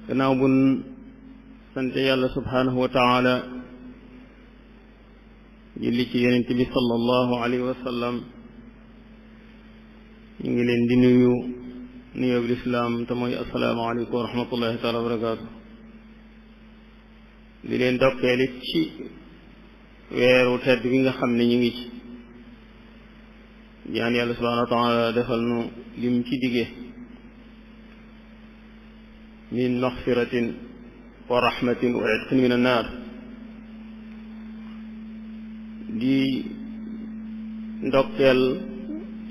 gannaaw bun sante yàlla subhaanahu wa taala julli ci yonent bi sallallahu alayhi wa sallam ñu ngi leen di nuyu nuyoob lislaam te mooy assalaamu aleykum wa rahmatullahi taala wa barakaatu di leen dokkeelit ci weeru tedd bi nga xam ne ñu ngi ci ñaan yàlla subhaanahu wa taala defal nu lim ci dige min maxfiratin wa rahmatin wa itqin min annaar di ndokkeel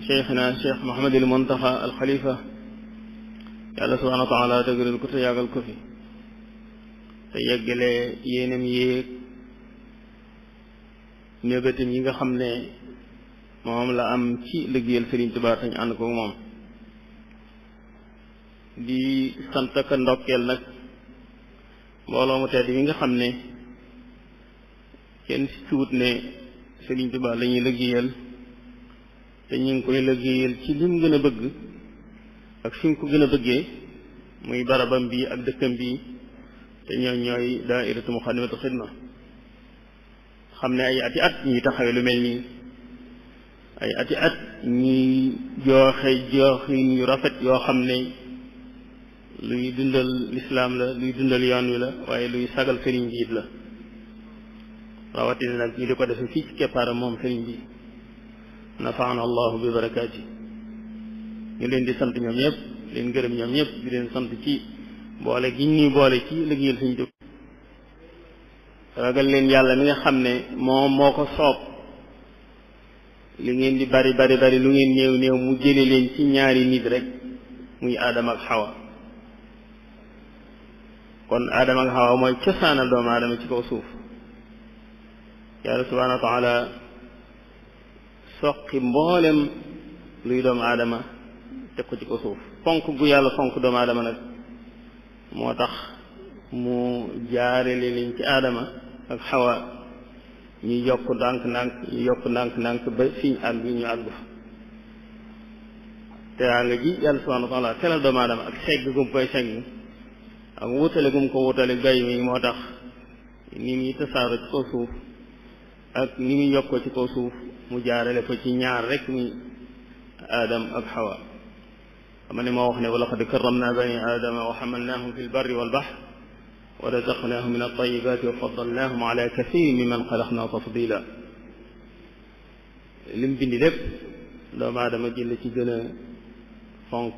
cheikhna cheikh Muhammadul Muntaxa al Xalifa yàlla subhaanahu wa taala dëgëral ko te yàggal ko fi te yeggale yéenam yéeg mébétam yi nga xam ne moom la am ci liggéeyal Sëriñ Tuubaa tañ ànd ko moom di sant ak ndokkeel nag mbooloo mu tedd mi nga xam ne kenn si tuut ne Sëriñ Tuubaa la ñuy liggéeyal te ñu ngi koy liggéeyal ci lim gën a bëgg ak fi mu ko gën a bëggee muy barabam bi ak dëkkam bi te ñooy daairatu Muxaddamatul Xidma xam ne ay ati at ñuy taxawee lu mel nii ay ati at ñuy joxin yu rafet yoo xam ne luy dundal lislaam la luy dundal yoon wi la waaye luy sagal sëriñ bi it la rawatina nag ñu di ko defe fii ci keppaaram moom sëriñ bi nafaana allahu bi barakaati ñu leen di sant ñoom ñëpp leen gërëm ñoom ñëpp di leen sant ci boole gi ñuy boole ci liggéeyal Sëriñ Tuubaa ragal leen yàlla mi nga xam ne moo ko soob li ngeen di bari lu ngeen néew mu jële leen ci ñaari nit rek muy aadama ak xawa kon aadama ak xawa mooy cosaanal doomu aadama ci kaw suuf yàlla subhaanahu wa taala soqi mboolem luy doomu aadama teg ko ci kaw suuf fonk gu yàlla fonk doomu aadama nag moo tax mu jaarale leen ci aadama ak xawa ñu yokk ndànk ba fiñ àgg ñu àgg fa teraanga ji yàlla subhaanahu wa taala teral doomu aadama ak segg gum koy segg ak wutale gum ko wutale gay mi moo tax ni muy tasaaro ci kaw suuf ak ni muy yokkoo ci kaw suuf mu jaarale ko ci ñaar rek muy aadam ak xawa xam ne moo wax ne wa laqad karramna bani aadama wa xamalnaahum fi lbarri walbaxr wa razaqnaahum min altayibaati wa faddalnaahum ala kathirin mimman xalaqna tafdila lim bindi lépp doomu aadama ji la ci gën a fonk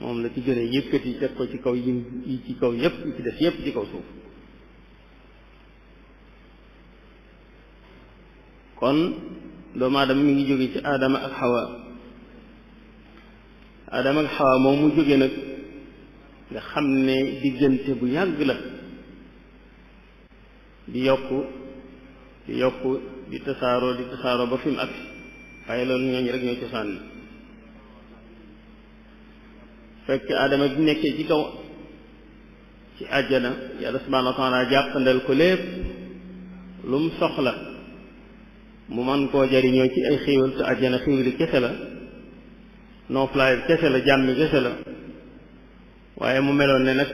moom la ci gën a yëkkati teg ko ci kaw yi ci kaw yëpp yi ci des yëpp ci kaw suuf kon doomu aadama mi ngi jóge ci aadama ak xawa moom mu jóge nag nga xam ne diggante bu yàgg la di yokku di tasaaroo ba fi mu agsi waaye loolu ñooñu rek ñooy cosaan li fekk aadama bi nekkee ci kaw ci àjjana yàlla subhaanahu wa taala jàppandal ko lépp lu mu soxla mu man koo jariñoo ci ay xéewal te àjjana xéewali kese la nooflaay kese la jàmmi kese la waaye mu meloon ne nag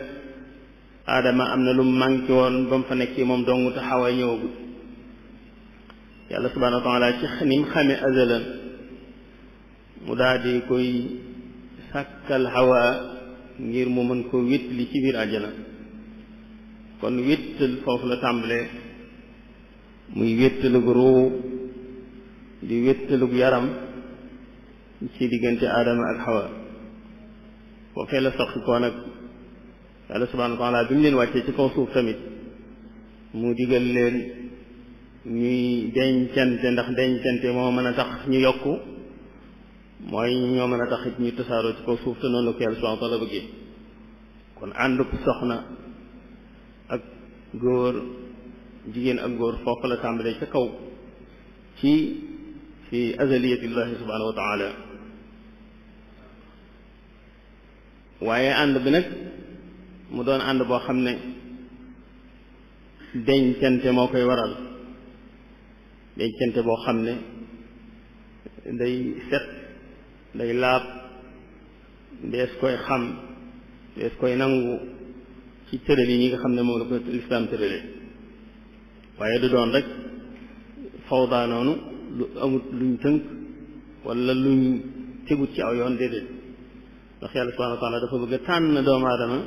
aadama am na lu mu manqué woon ba mu fa nekkee moom dong te xawa ñëwagul yàlla subhaanahu wa taala ci ni mu xamee azalan mu daal di koy sàkkal xawa ngir mu mën ko wéttali ci biir àjjana kon wéttal foofu la tàmbalee muy wéttalug ruu di wéttalug yaram ci diggante aadama ak xawa foofee la soqi koo nag yàlla subhaanahu wa taala bi mu leen wàccee ci kaw suuf tamit mu digal leen ñuy dencante ndax dencante moo mën a tax ñu yokku mooy ñoo mën a tax it ñu tasaaroo ci kaw suuf te noonu la ko yàlla subhaanahu wa taala bëggee kon àndub soxna ak góor jigéen ak góor foofu la tàmbalee ca kaw ci fi azaliyatillahi subhaanahu wa taala waaye ànd bi nag mu doon ànd boo xam ne dencante moo koy waral dencante boo xam ne day set day laab dees koy xam dees koy nangu ci tëral yi ñi nga xam ne moom la ko lislaam tëralee waaye du doon rek fawda noonu lu amut luñ tënk wala luñ tegut ci aw yoon déedéet ndax yàlla subhanahu wa taala dafa bëgg a tànn doomu aadama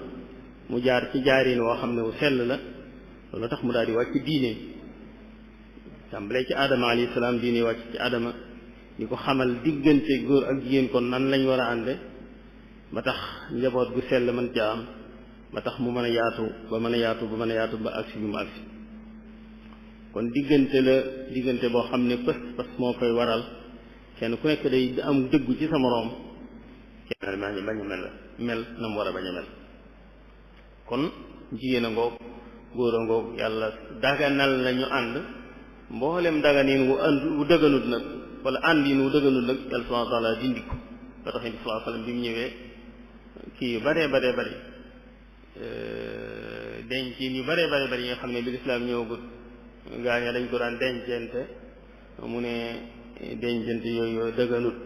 mu jaar ci jaarin woo xam ne wu sell la loolu tax mu daal di wàcc diine tàmbalee ci aadama alayhi salaam diine wàcc ci aadama di ko xamal diggante góor ak jigéen kon nan lañ war a ànde ba tax njaboot gu sell mën caa am ba tax mu mën a yaatu ba mën a yaatu ba mën a yaatu ba agsi bi mu agsi kon diggante la diggante boo xam ne pas moo koy waral kenn ku nekk day am dëggu ci sa moroom kenn bañ a mel na mu war a bañ a mel kon jigéen a ngoog góor a ngoog yàlla daganal la ñu ànd mboolem daganiin wu dëgganut nag wala ànd yin wu dëgganut nag yàlla subhanahu wa taala dindi ko ba tax Nabi sallallahu alayhi wasallam bi mu ñëwee kii yu baree bari dencin yu baree bari yi nga xam ne bi lislaam ñëwagut gaaña dañ ko daan dencente mu ne dencante yooyu dëgganut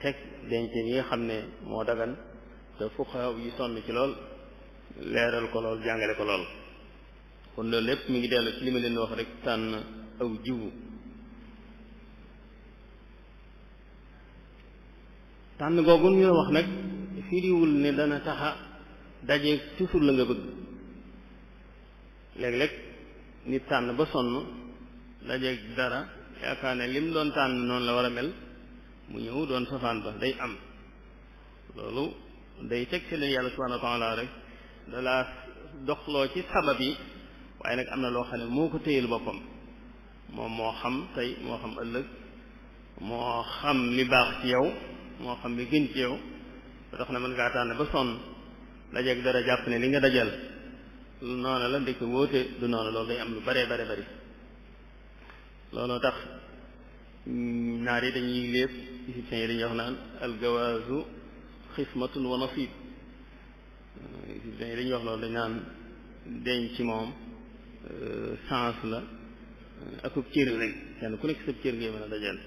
teg dencin yi nga xam ne moo dagan te fuqaha yi sonn ci lool leeral ko lool jàngale ko lool kon loolu lépp mi ngi dellu ci li ma leen wax rek tànn aw jiwu tànn googu ñu wax nag firiwul ne dana taxa daje toujours la nga bëgg léeg-léeg nit tànn ba sonn dajeeg dara yaakaar ne lim doon tànn noonu la war a mel mu ñëw doon safaan ba day am loolu day teg ci leen yàlla subhanahu wa taala rek dalaa doxloo ci sabab yi waaye nag am na loo xam ne moo ko téyel boppam moom moo xam tey moo xam ëllëg moo xam li baax ci yow moo xam li gën ci yow ba tax na mën ngaa tànn ba sonn dajeeg dara jàpp ne li nga dajal noonu la ndekk wóote du noonu loolu day am lu bare bari looloo tax naar yi dañuy lépp égyptiens yi dañuy wax naan algawaazu xismatun wa nasib égyptiens yi dañuy wax loolu dañ naan denc ci moom chance la akub cër rek kenn ku nekk sab cër ngay mën a dajal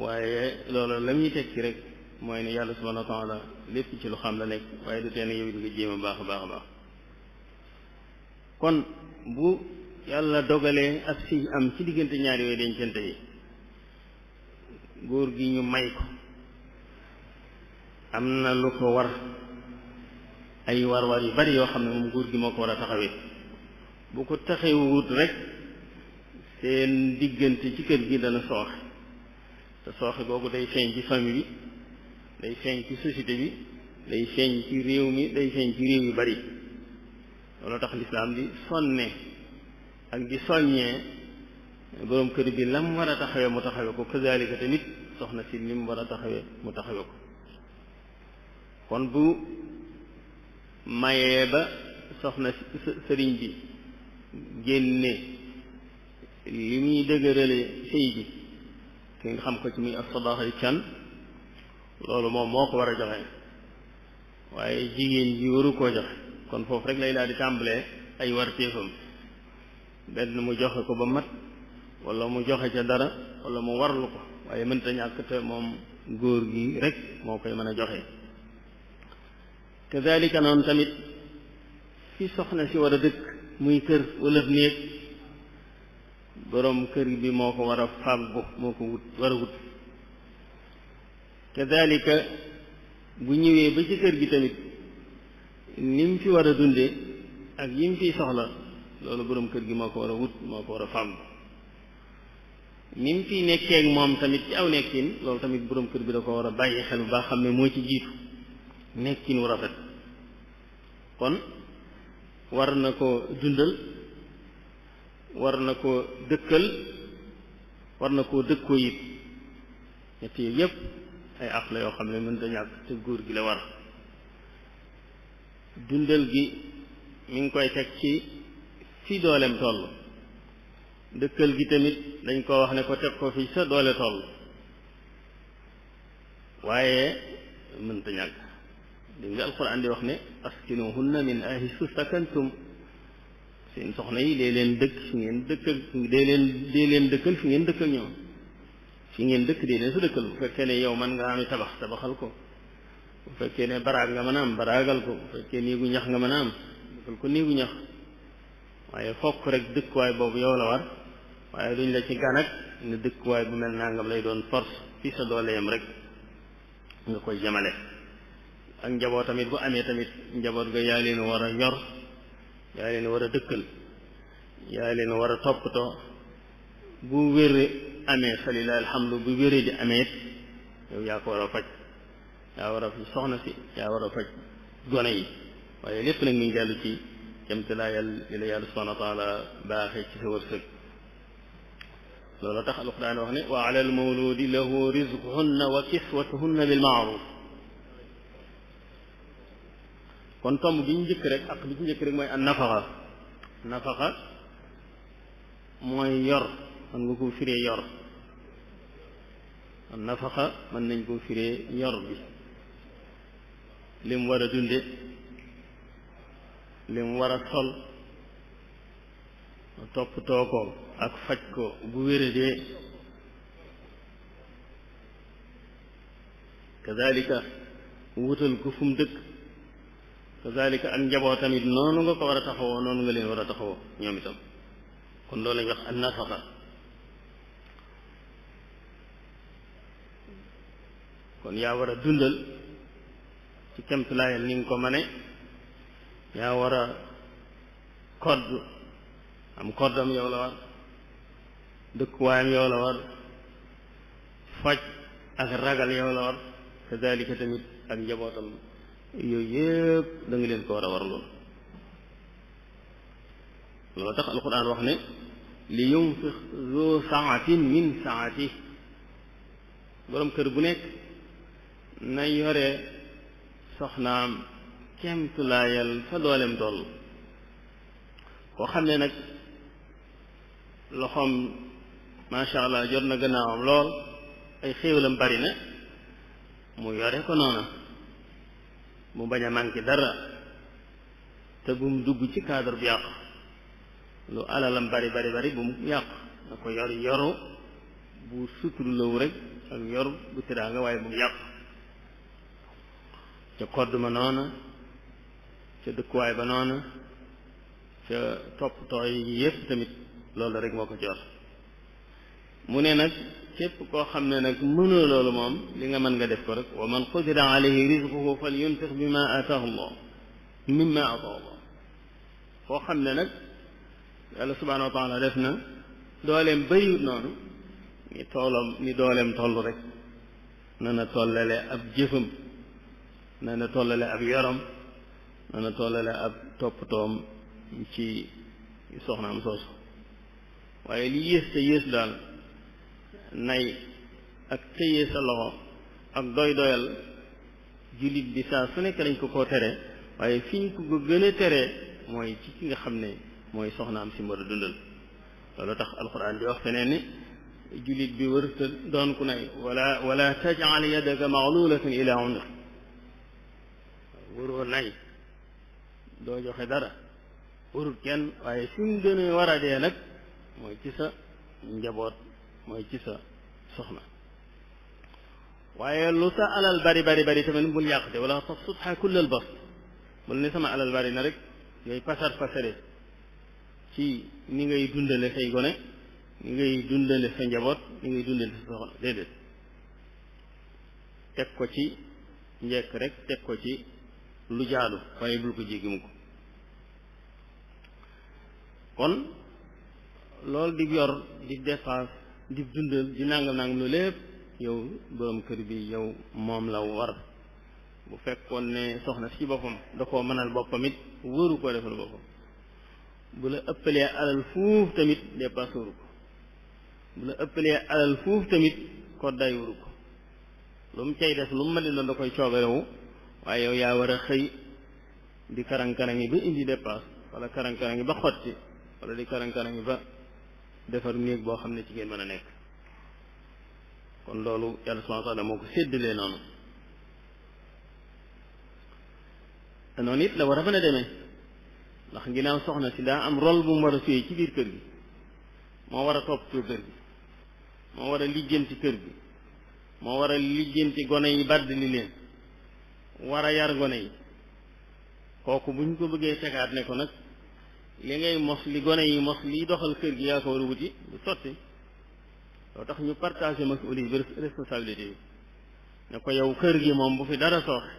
waaye loolu la muy tekki rek mooy ne yàlla subhanahu wa taala lépp ci lu xam la nekk waaye du tee ne yow di nga jéem a baax a baax kon bu yàlla dogalee ak si am ci diggante ñaari yooyu dencante yi góor gi ñu may ko am na lu ko war ay war yu bari yoo xam ne moom góor gi moo ko war a taxawee bu ko taxawut rek seen diggante ci kër gi dana sooxe te sooxe googu day feeñ ci famille bi day feeñ ci société bi day feeñ ci réew mi day feeñ ci réew yu bari loolu tax lislaam di sonne ak di soññee boroom kër bi lam war a taxawee mu taxawee ko kazalika tamit soxna si lim war a taxawee mu taxawee ko kon bu mayee ba soxna sëriñ bi génne li muy dëgërale sëy bi ki nga xam ko ci muy as-sadaaqa can loolu moom moo ko war a joxe waaye jigéen ji waru koo joxe kon foofu rek lay daal di tàmbalee ay warteefam benn mu joxe ko ba mat wala mu joxe ca dara wala mu warlu ko waaye mënta ñàkk te moom góor gi rek moo koy mën a joxe kazalika noonu tamit fi soxna si war a dëkk muy kër wala néeg boroom kër bi moo ko war a fàggu moo ko war a wut kazalika bu ñëwee ba ci kër gi tamit ni mu fi war a dundee ak yi mu fiy soxla loolu boroom kër gi moo ko war a wut moo ko war a fàggu ni mu fiy nekkee ak moom tamit ci aw nekkin loolu tamit boroom kër bi da ko war a bàyyi xel bu baax xam ne moo ci jiitu nekkin wu rafet kon war na ko dundal war na ko dëkkal war na koo dëkkoo it ñett yi yépp ay àq la yoo xam ne mënta ñàkk te góor gi la war dundal gi mi ngi koy teg ci fi dooleem toll dëkkal gi tamit dañ ko wax ne ko teg ko fi sa doole toll waaye mënta ñàkk dégg nga alxuraan di wax ne askinuhunna min haysu sakantum seen soxna yi dee leen dëkk fi ngeen dëkkal dee leen dëkkal fi ngeen dëkkal ñoom fi ngeen dëkk dee leen su dëkkal bu fekkee ne yow mën nga ami tabaxal ko bu fekkee ne baraag nga mën a am baraagal ko bu fekkee néegu ñax nga mën a am defal ko néegu ñax waaye fokk rek dëkkuwaay boobu yow la war waaye duñ la ci gan ak ne dëkkuwaay bu mel nangam lay doon force fi sa doole yam rek nga koy jamale ak njaboot tamit bu amee tamit njaboot ga yaa leen war a yor yaa leen war a dëkkal yaa leen war a toppatoo bu wér amee falilahi alhamdu bu wéree di amee it yow yaa ko war a faj yaa war a faj soxna si yaa war a faj gone yi waaye lépp nag mi ngi dellu ci jamtalaayal li la yàlla subhanahu wa taala baaxee ci sa wërsëg loolu tax alquran wax ne wa ala al mawludi lahu rizquhunna wa kiswatuhunna bil ma'ruf kon tomb bi ñu njëkk rek ak bi ci njëkk rek mooy an nafaxa mooy yor mën nga ko firee yor an nafaxa mën nañ koo firee yor bi lim war a dunde lim war a sol toppatoo ko ak faj ko bu wéradee kazalika wutal ko fu mu dëkk kazalika ak njaboot tamit noonu nga ko war a taxawoo noonu nga leen war a taxawoo ñoom itam kon loolu lañ wax an nafaqa kon yaa war a dundal ci kemtulaayal ni nga ko mane yaa war a kodd am koddam yow la war dëkkuwaayam yow la war faj ak ragal yow la war kazalika tamit ak njabootam yooyu yëpp da nga leen ko war a war loolu loolu tax alquran wax ne li yunfiq zu saatin min saati borom kër bu nekk na yore soxnaam kemtulaayal fa doolem toll koo xam ne nag loxoom macha allah jot na gannaawam lool ay xéewalam bari na mu yore ko noona mu bañ a manqué dara te bu mu dugg ci cadre bu yàqu lu alalam bari bu mu yàqu na ko yoru bu suturlawu rek ak yor bu tiraanga waaye bu mu yàqu ca kodd ma noona ca dëkkuwaay ba noona ca toppatoo yi yépp tamit loolu rek moo ko jor mu ne nag képp koo xam ne nag mënoo loolu moom li nga mën nga def ko rek wa man qudira alayhi rizquhu falyunfiq mimma ataahu allah koo xam ne nag yàlla subhanahu wa taala def na dooleem bëriwut noonu ni dooleem toll rek na na tollale ab jëfam na na tollale ab yoram na na tollale ab toppatoom ci soxnaam soosu waaye li yées te yées daal nay ak téye sa loxo ak doyal jullit bi saa su nekk dañ ko koo tere waaye fi ñu ko gën a teree mooy ci ki nga xam ne mooy soxnaam si war a dundal loolu tax alquran di wax feneen ni jullit bi wërta doon ku nay wala tajal yadaka maglulatan ila unuq waroo nay doo joxe dara warut kenn waaye fi mu gën a war a dee nag mooy ci sa njaboot mooy ci sa soxna waaye lu sa alal bari tamit bul yàq de wala tabsutha kullal bast bul ne sama alal bari na rek ngay pasare ci ni ngay dundale say gone ni ngay dundale sa njaboot ni ngay dundale sa soxna déedéet teg ko ci njekk rek teg ko ci lu jaadu waaye bul ko jéggi mu ko kon loolu di yor di dépense di dundal di nangam lu lépp yow borom kër bi yow moom la war bu fekkoon ne soxna si boppam da koo mënal boppam it wóoru koo defal boppam bu la ëppalee alal fuuf tamit dépense wóoru ko bu la ëppalee alal fuuf tamit ko day wóoru ko lu mu cay def lu mu mën di doon da koy coobarewu waaye yow yaa war a xëy di karang-karang ba indi dépense wala karang-karang ba xotti wala di karang-karang ba defar néeg boo xam ne ci ngeen mën a nekk kon loolu yàlla subhanahu wa taala moo ko séddalee noonu te noonu it la war a mën a demee ndax ginnaaw soxna si daa am rôle bu mu war a suyee ci biir kër gi moo war a toppatoo kër gi moo war a lijjanti kër gi moo war a lijjanti gone yi badd li leen war a yar gone yi kooku buñ ko bëggee tegaat ne ko nag li ngay mos li gone yi mos liy doxal kër gi yaa ko war a wuti du sotti loo tax ñu partagé masuuliya bi responsabilité bi ne ko yow kër gi moom bu fi dara sooxe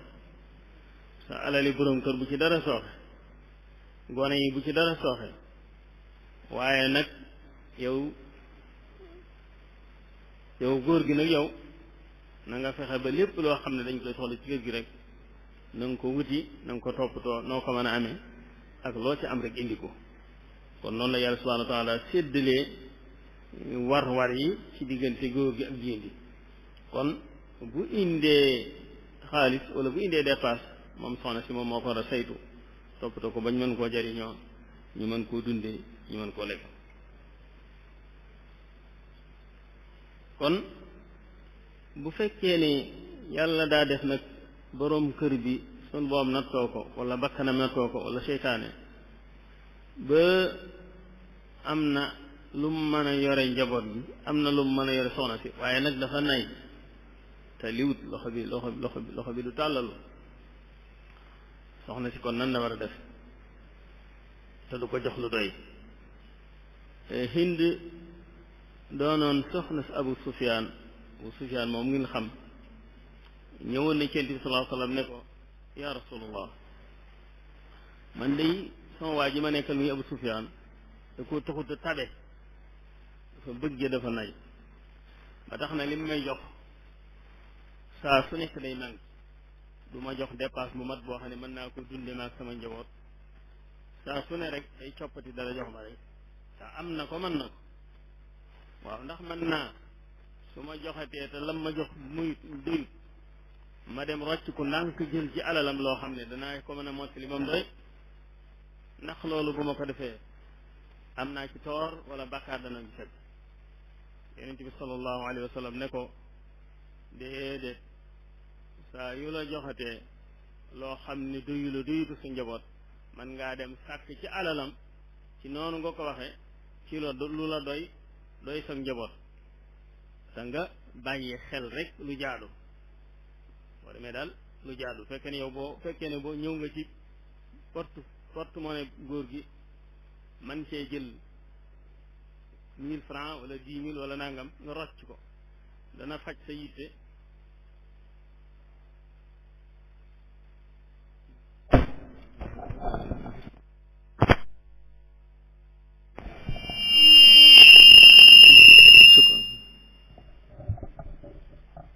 sa alali borom kër bu ci dara sooxe gone yi bu ci dara sooxe waaye nag yow góor gi nag yow na nga fexe ba lépp loo xam ne dañ koy soxla ci kër gi rek na nga ko wuti na nga ko toppatoo noo ko mën a amee ak loo ci am rek indi ko kon noonu la yàlla subhanahu wa taala séddalee war yi ci diggante góor gi ak jigéen gi kon bu indee xaalis wala bu indee dépasse moom soxna si moom moo ko war a saytu toppatoo ko bañ mën koo jariñoo ñu mën koo dundee ñu mën koo lekk kon bu fekkee ni yàlla daa def nag boroom kër bi sun boom nattoo ko wala bakkanam nattoo ko wala seytaane ba am na lu mu mën a yore njaboot bi am na lu mu mën a yore soxna si waaye nag dafa nay te liwut loxo bi du tàllalu soxna si kon nan la war a def te du ko jox lu doy Hind doonoon soxna si Abu Sufyaan moom ngeen xam ñëwoon na ci Yonent bi sallallahu alayhi wa sallam ne ko yaa Rasulullah man day sama waa ji ma nekkal muy Abu Sufyaan da ko taxut a tabe dafa bëgg dafa nay ba tax na li mu may jox saa su nekk day nangu du ma jox dépasse bu mat boo xam ne mën naa ko dunde ma ak sama njaboot saa su ne rek day coppati dara jox ma rek te am na ko mën na ko waaw ndax mën naa su ma joxatee te lam ma jox muy doyut ma dem rocc ku ndànk jël ci alalam loo xam ne danaa ko mën a mottali ba mu doy ndax loolu bu ma ko defee am naa ci toor wala bàkkaar dana ci fekk Yonent bi sallallahu alayhi wa sallam ne ko déedéet saa yu la joxatee loo xam ne doyutu sa njaboot man ngaa dem sàkk ci alalam ci noonu nga ko waxee ci lu la doy sa njaboot te nga bàyyi xel rek lu jaadu boo demee daal lu jaadu fekkee ne yow fekkee ne boo ñëw nga ci porte-monnaie góor gi man cee jël 1000 francs wala 10 000 wala nangam nga rocc ko dana faj sa yitte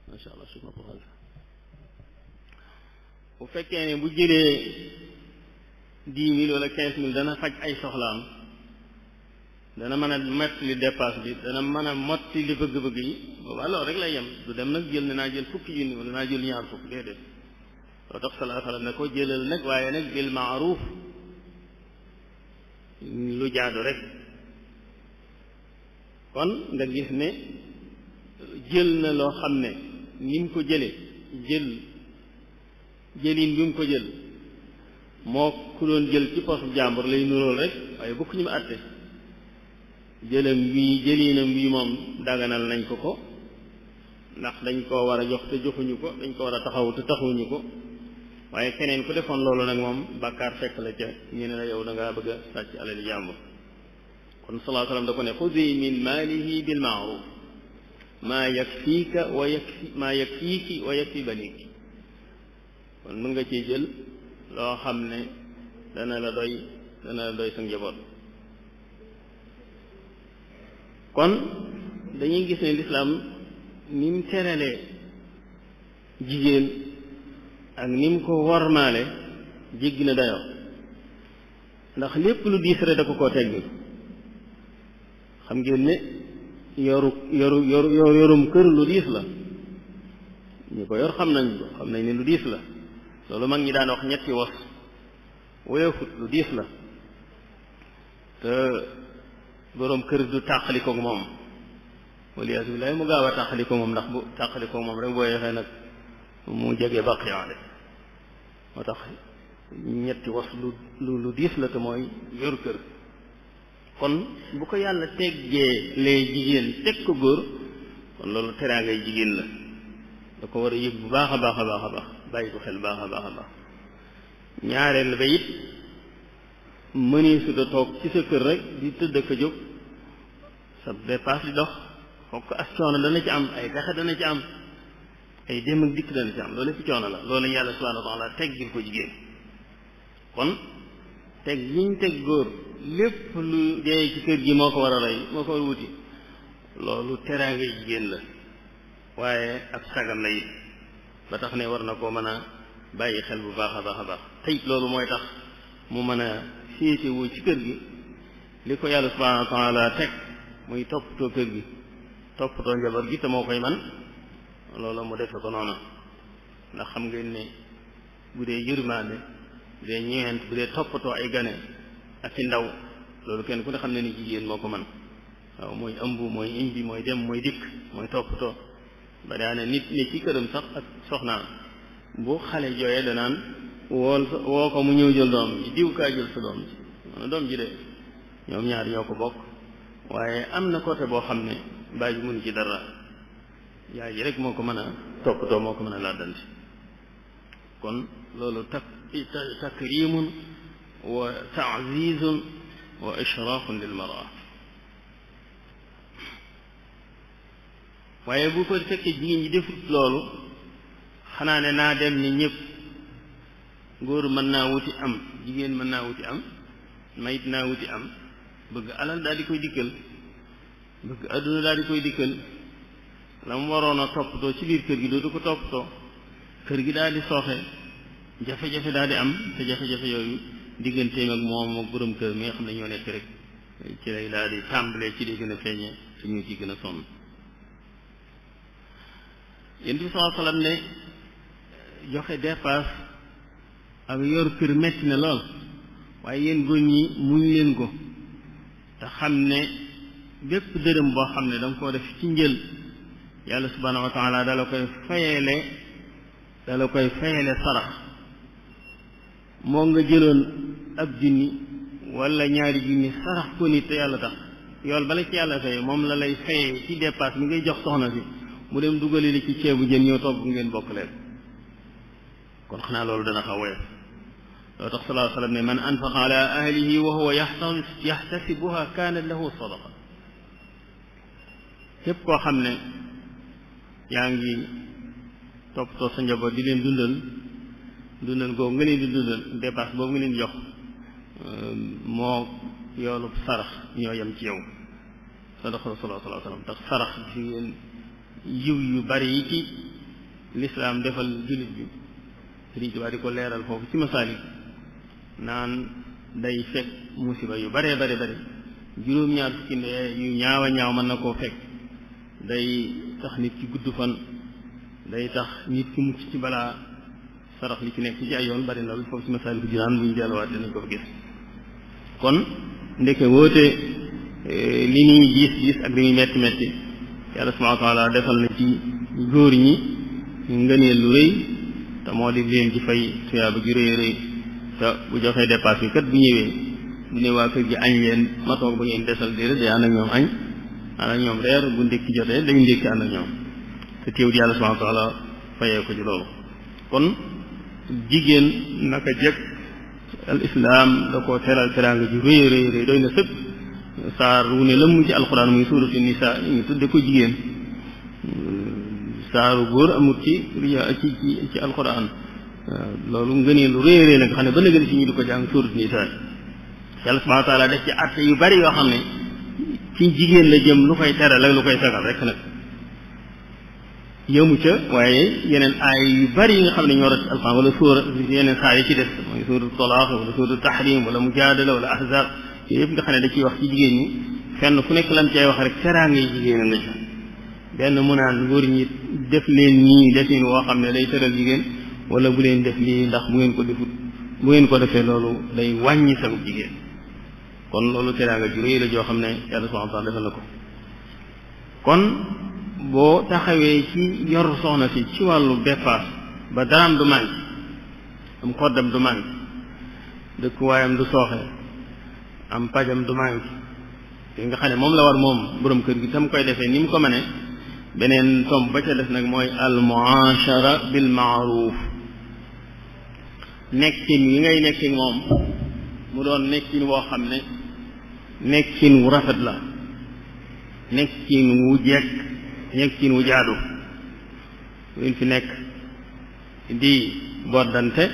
masha Allah bu fekkee ne bu jëlee 10 000 wala 15 000 dana faj ay soxlaam dana mën a mottali dépasse bi dana mën a mottali bëgg-bëgg yi boobaa loolu rek lay yem du dem nag jël ne naa jël fukki junni wala naa jël ñaar fukk déedéet loo tax sallallahu alayhi wa sallam ne ko jëlal nag waaye nag bil maaruf lu jaadu rek kon nga gis ne jël na loo xam ne ni mu ko jëlee jëlin bi mu ko jël moo ku doon jël ci poche jàmbur lay nuróol rek waaye bokk ñu mu àtte jëlinam bii moom daganal nañ ko ndax dañ koo war a jox te joxuñu ko dañ ko war a taxaw te taxawuñu ko waaye keneen ku defoon loolu nag moom bàkkaar fekk la ca ñu ne la yow da ngaa bëgg a sàcc alali jàmbur kon sallallahu alayhi wa sallam da ko ne xudi min maalihi bil maaruf maa yakfiika maa yakfiiki wa yakfi baniki kon mën nga ciy jël loo xam ne dana la doy sa njaboot kon dañuy gis ne lislaam ni mu teralee jigéen ak ni mu ko wormaale jéggi na dayoo ndax lépp lu diis rek da ko teggi xam ngeen ne yorum kër lu diis la ñu ko yor xam nañ ne lu diis la loolu mag ñi daan wax ñetti wos woyofut lu diis la te boroom kër du tàqalikoog moom waliyaasu billaahi mu gaaw a tàqaliko moom ndax bu tàqalikoog moom rek boo yeexee nag mu jege baqiyaale moo tax ñetti was lu diis la te mooy yor kër kon bu ko yàlla teggee lee jigéen teg ko góor kon loolu teraangay jigéen la da ko war a yëg bu baax a baax bàyyi ko xel baax a baax a baax ñaareel ba it mënee su da toog ci sa kër rek di tëdd ak a jóg sa dépasse di dox fokk as coono dana ci am ay pexe dana ci am ay dem ak dikk dana ci am loolu lépp coono la loolu lañu yàlla subhanahu wa taala teggil ko jigéen kon teg yiñ teg góor lépp lu dee ci kër gi moo ko war a rey moo ko war a wuti loolu teraanga jigéen la waaye ak sagam la it ba tax ne war na koo mën a bàyyi xel bu baax a baax a baax te it loolu mooy tax mu mën a féetewoo ci kër gi li ko yàlla subhanahu wa taala teg muy toppatoo kër gi toppatoo njaboot gi te moo koy man loolu mu defe ko noonu ndax xam ngeen ne bu dee yërmaande bu dee ñeent bu dee toppatoo ay gane ak ci ndaw loolu kenn ku ne xam ne ni jigéen moo ko man waaw mooy ëmb mooy imbi mooy dem mooy dikk mooy toppatoo ba daane nit ne ci këram sax ak soxnaam bu xale jooyee danaan woo ko mu ñëw jël doom ji diw kaa jël sa doom ji doom ji de ñoom ñaar ñoo ko bokk waaye am na côté boo xam ne baay ji mënu ci dara yaay ji rek moo ko mën a toppatoo moo ko mën a làddanti kon loolu takrimun wa taazizun wa ishrafun lil mara waaye bu ko fekkee jigéen ñi defut loolu xanaa ne naa dem ni ñëpp góor mën naa wuti am jigéen mën naa wuti am mayit naa wuti am bëgg alal daal di koy dikkal bëgg adduna daal di koy dikkal la mu waroon a toppatoo ci biir kër gi dootu ko toppatoo kër gi daal di sooxe jafe-jafe daal di am te jafe-jafe yooyu digganteem ak moom ak borom kër mi nga xam ne ñoo nekk rek ci lay daal di tàmbalee ci di gën a feeñee ci ñu ci gën a sonn yéen bi sallallahu alayhi wasallam ne joxe dépasse ak yor kër metti na lool waaye yéen góor ñi muñ leen ko te xam ne bépp dërëm boo xam ne da nga koo def ci njël yàlla subhanahu wa taala dala koy fayele sarax moo nga jëloon ab junni wala ñaari junni sarax ko nit te yàlla tax yool bala ci yàlla fay moom la lay fayee ci dépasse mi ngay jox soxna si mu dem dugali li ci ceebu jën ñëw togg ngeen bokk leen kon xanaa loolu dana xaw woyof loo tax sallallahu alayhi wa sallam ne man anfaqa ala ahlihi wa huwa yaxtasibuha kaanat lahu sadaqa képp koo xam ne yaa ngi toppatoo sa njaboot di leen dundal googu nga leen di dundal dépasse boobu nga leen jox moo yoolub sarax ñoo yem ci yow sadaqa sallallahu alayhi wa sallam tax sarax ci ngeen yiw yu bari yi ci lislaam defal jullit bi Sëriñ Tuubaa di ko leeral foofu ci masaalik naan day fekk musiba yu baree bare bare juróom-ñaar fukki ndee yu ñaaw a ñaaw mën na koo fekk day tax nit ki gudd fan day tax nit ki mucc ci balaa sarax li ci nekk ci ay yoon bari na foofu ci masaalik jinaan bu ñu delluwaat dinañ ko fa gis kon ndeke woote li ñuy diis ak li muy metti metti yàlla subhanahu wa taala defal na ci góor ñi ngëneel lu rëy te moo di leen ci fay tuyaaba ju rëy rëy te bu joxee dépasse bi kat bu ñëwee bu ne waa kër gi añ leen ma toog ba ngeen desal déedéet day ànd ak ñoom añ ànd ak ñoom reer bu ndékki jotee dañu ndékki ànd ak ñoom te teewut yàlla subhanahu wa taala fayee ko ci loolu kon jigéen naka jëkk al islam da koo teral teraanga ju rëy rëy rëy doy na sëpp saar wu ne lëmm ci alquran muy suuratu nisaa ñu tudde ko jigéen saaru góor amut ci alquran loolu ngëneel lu rëy rëy nag xam ne ba nëgëni si ñu di ko jàng suuratu nisaa yàlla subhanahu wa taala def ci àtte yu bari yoo xam ne ci jigéen la jëm lu koy teral ak lu koy sagal rek nag yëmu ca waaye yeneen aay yu bari yi nga xam ne ñoo rot ci alquran wala suura yeneen saa yi ci des mooy suuratu talaq wala suuratu tahrim wala mujaadala wala ahzab yooyu yëpp nga xam ne da ciy wax ci jigéen ñi fenn fu nekk lam cay wax rek teraanga yi jigéen a nga ci benn mu naan góor ñi def leen nii defin woo xam ne day tëral jigéen wala bu leen def lii ndax bu ngeen ko defut bu ngeen ko defee loolu day wàññi sagu jigéen kon loolu teraanga ju rëy la joo xam ne yàlla subhanahu wa ta'ala defal na ko kon boo taxawee ci yor soxna si ci wàllu dépasse ba daraam du manqué am xoddam du manqué dëkkuwaayam du sooxe am pajam du manqué te nga xam ne moom la war moom borom kër gi tam koy defee ni mu ko mënee beneen tomb ba ca def nag mooy al muashara bil maaruf nekkin wi ngay nekkin moom mu doon nekkin woo xam ne nekkin wu rafet la, nekkin wu jekk, nekkin wu jaadu. ngeen fi nekk di boddante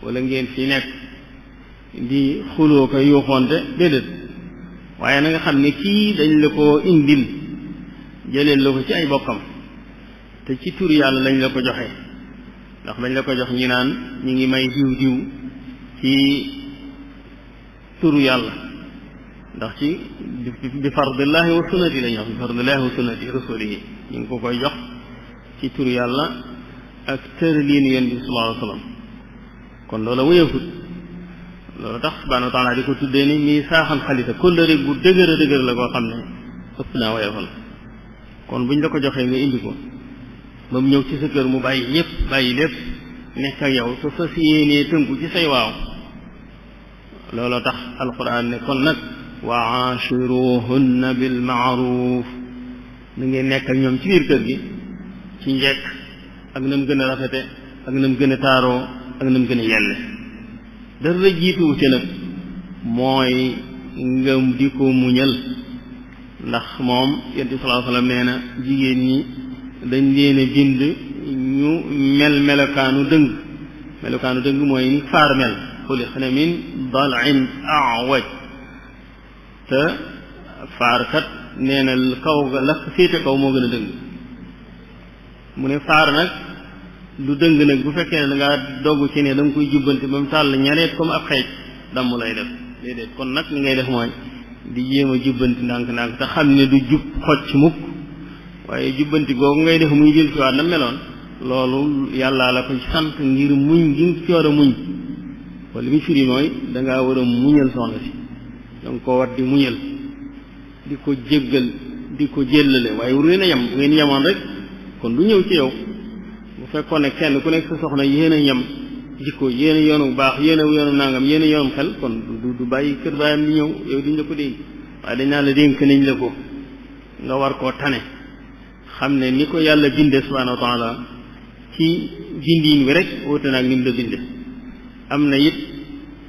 wala ngeen fi nekk di xuloo ko yuuxoonte déedéet, waaye na nga xam ne kii dañ la ko indil jëleel la ko ci ay bokkam te ci tur yàlla lañ la ko joxe, ndax dañ la ko jox ñi naan ñi ngi may diw diw ci turu yàlla, ndax ci bi fardillahi wa sunnati lañ wax, bi fardillahi wa sunnati rasulihi ñu ngi ko koy jox ci turu yàlla ak tëraliinu yonent bi sallallahu alayhi wa sallam. kon loola wéyafut, loolu tax subhaanahu wa taala di ko tuddee ni mii saaxan xalita kóllëre gu dëgër a dëgër la koo xam ne ëpp naa woyofal. kon buñ la ko joxee nga indi ko ba mu ñëw ci sa kër mu bàyyi ñëpp bàyyi lépp nekk ak yow su fas yéenee tënku ci say waaw, looloo tax alquran ne kon nag wa aashiruhunna bil maaruf, na ngeen nekk ak ñoom ci biir kër gi ci njekk ak na mu gën a rafete ak na mu gën a taaroo ak na mu gën a yelle. dara jiituwu ci nag mooy nga di ko muñal, ndax moom yonent bi sallallahu alayhi wa sallam nee na jigéen ñi dañ leen a bind ñu melokaanu dëng mooy ni faar mel, xuliqna min dal'in a'waj, te faar kat nee na kaw ga la féete kaw moo gën a dëng. mu ne faar nag du dëng nag bu fekkee ne da ngaa dogg ci ne da nga koy jubbanti ba mu tàll ñareet comme ab xeej damm lay def déedéet. kon nag li ngay def mooy di jéem a jubbanti ndànk-ndànk te xam ne du jub xocc mukk, waaye jubbanti googu ngay def muy jël ci waat na meloon, loolu yàllaa la ko sant ngir muñ gi nga ci war a muñ. wala li muy firi mooy dangaa war a muñal soxna si, danga ko war di muñal, di ko jéggal, di ko jéllale, waaye wur ngeen a yem. bu ngeen yemoon rek kon du ñëw ci yow. bu fekkoon ne kenn ku nekk sa soxna yéen a yem jikko, yéen a yoonu baax, yéen a yoonu nangam, yéen a yoonu xel, kon du bàyyi kër baayam di ñëw yow diñ la ko dénk. waaye dañ naa la dénk nañ la ko nga war koo tane, xam ne ni ko yàlla binde subhanahu wa taala ci bindiin wi rek wóote naag ni mu la binde. am na it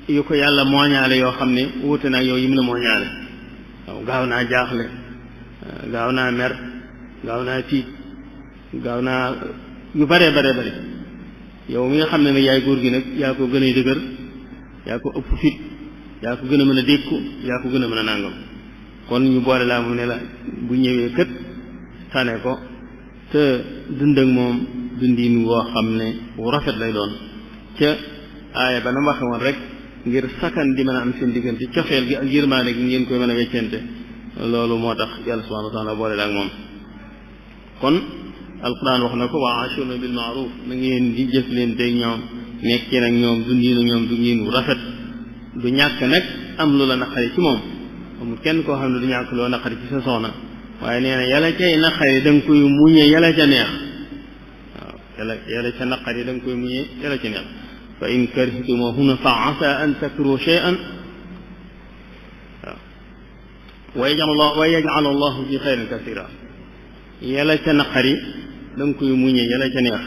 yu ko yàlla mooñaale yoo xam ne wóote naag yow yi mu la mooñaale. waaw gaaw naa jaaxle, gaaw naa mer, gaaw naa tiit, gaaw naa yu bare yow mi nga xam ne nag yaay góor gi nag yaa ko gën a dëgër, yaa ko ëpp fit, yaa ko gën a mën a dékku, yaa ko gën a mën a nàngam. kon ñu boole laa mu ne la bu ñëwee kët tane ko te dund ak moom dundin woo xam ne wu rafet lay doon. ca aaya ba na waxe woon rek ngir sakkan di mën a am seen diggante, cofeel gi ak yërmaande gi ngeen koy mën a weccente, loolu moo tax yàlla subhanahu wa taala boole la ak moom. kon alquran wax na ko wa ashirna bil ma'ruf, na ngeen di jëf leen teg ñoom, nekkee nag ñoom dundiinu ñoom dundin wu rafet. du ñàkk nag am lu la naqari ci moom, amul kenn koo xam ne du ñàkk loo naqari ci sa soxna, waaye nee na yàlla cay naqari da nga koy muñee yàlla ca neex. waaw yàlla ca naqari da nga koy muñee yàlla ca neex. fa in karihtumuhunna fa asa an takruhu shay'an waaw wa yaj'al allahu fi xayrin kasira. yàlla ca naqari da nga koy muñee yàlla ca neex,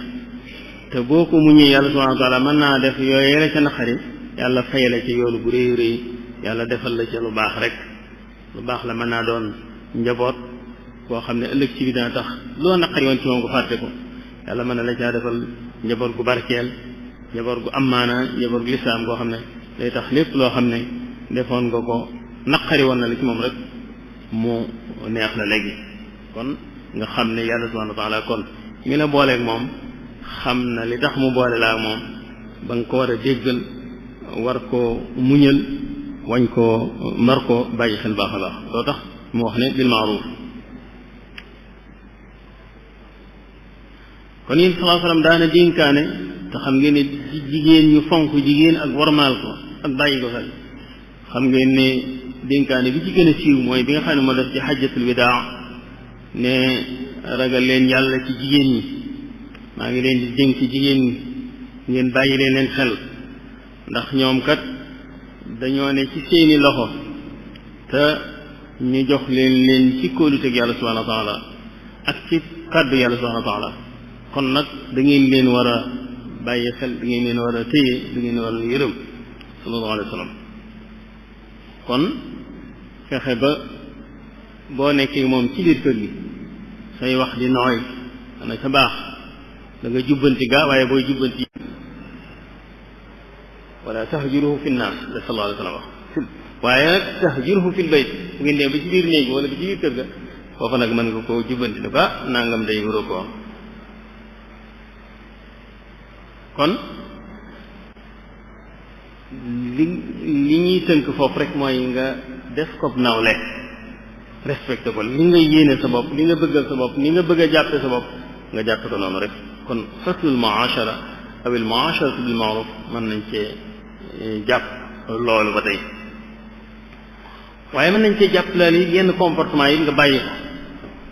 te boo ko muñee yàlla subhanahu wa taala mën naa def yooyu yàlla ca naqari yàlla fayala ci yoolu bu rëy rëy, yàlla defal la ca lu baax rek. lu baax la mën naa doon njaboot koo xam ne ëllëg ci bi dana tax loo naqari woon ci moom nga fàtte ko, yàlla mën na la caa defal njaboot gu barkeel, njaboot gu amaana, njaboot gu lislaam goo xam ne day tax lépp loo xam ne defoon nga ko naqari woon na la ci moom rek mu neex la léegi. kon nga xam ne yàlla subhanahu wa taala kon mi la booleeg moom xam na li tax mu boole laa moom, ba nga ko war a déggal, war koo muñal, wañ koo mar koo bàyyi xel baax a baax. loo tax mu wax ne bil maaruf. kon yéen sallallahu alayhi wasallam daana dénkaane, te xam ngeen ne jigéen ñu fonk jigéen ak warmaal ko ak bàyyi ko xel. xam ngeen ne dénkaane bi ci gën a siiw mooy bi nga xam ne moo def ci xajjatul widaa ne ragal leen yàlla ci jigéen ñi, maa ngi leen di dénk ci jigéen ñi ngeen bàyyi leen xel, ndax ñoom kat dañoo ne ci seeni loxo te ñu jox leen ci kóoluteg yàlla subhanahu wa taala ak ci kàddu yàlla subhanahu wa taala. kon nag da ngeen leen war a bàyyi xel di ngeen leen war a téye di ngeen war a yërëm sallallahu alayhi wa sallam kon fexe ba boo nekkee moom ci biir kër gi say wax di nooy xanaa ca baax da nga jubbanti gaa waaye booy jubbanti wala tahjuruhu fi nnaas la sallallahu alayhi wa sallam wax waaye nag tahjuruhu fil bayt bu ngeen dem ba ci biir néeg wala ba ci biir kër ga foofu nag mën nga koo jubbanti ne ba nangam day wuroo ko am kon li ñuy tënk foofu rek mooy nga def ko nawle respecté ko li nga yéene sa bopp li nga bëggal sa bopp ni nga bëgg a jàppe sa bopp nga jàppe ko noonu rek kon faslul muashara aw al muasharatu bil ma'ruf mën nañ cee jàpp loolu ba tey waaye mën nañ cee jàpp la ni yenn comportement yi nga bàyyi ko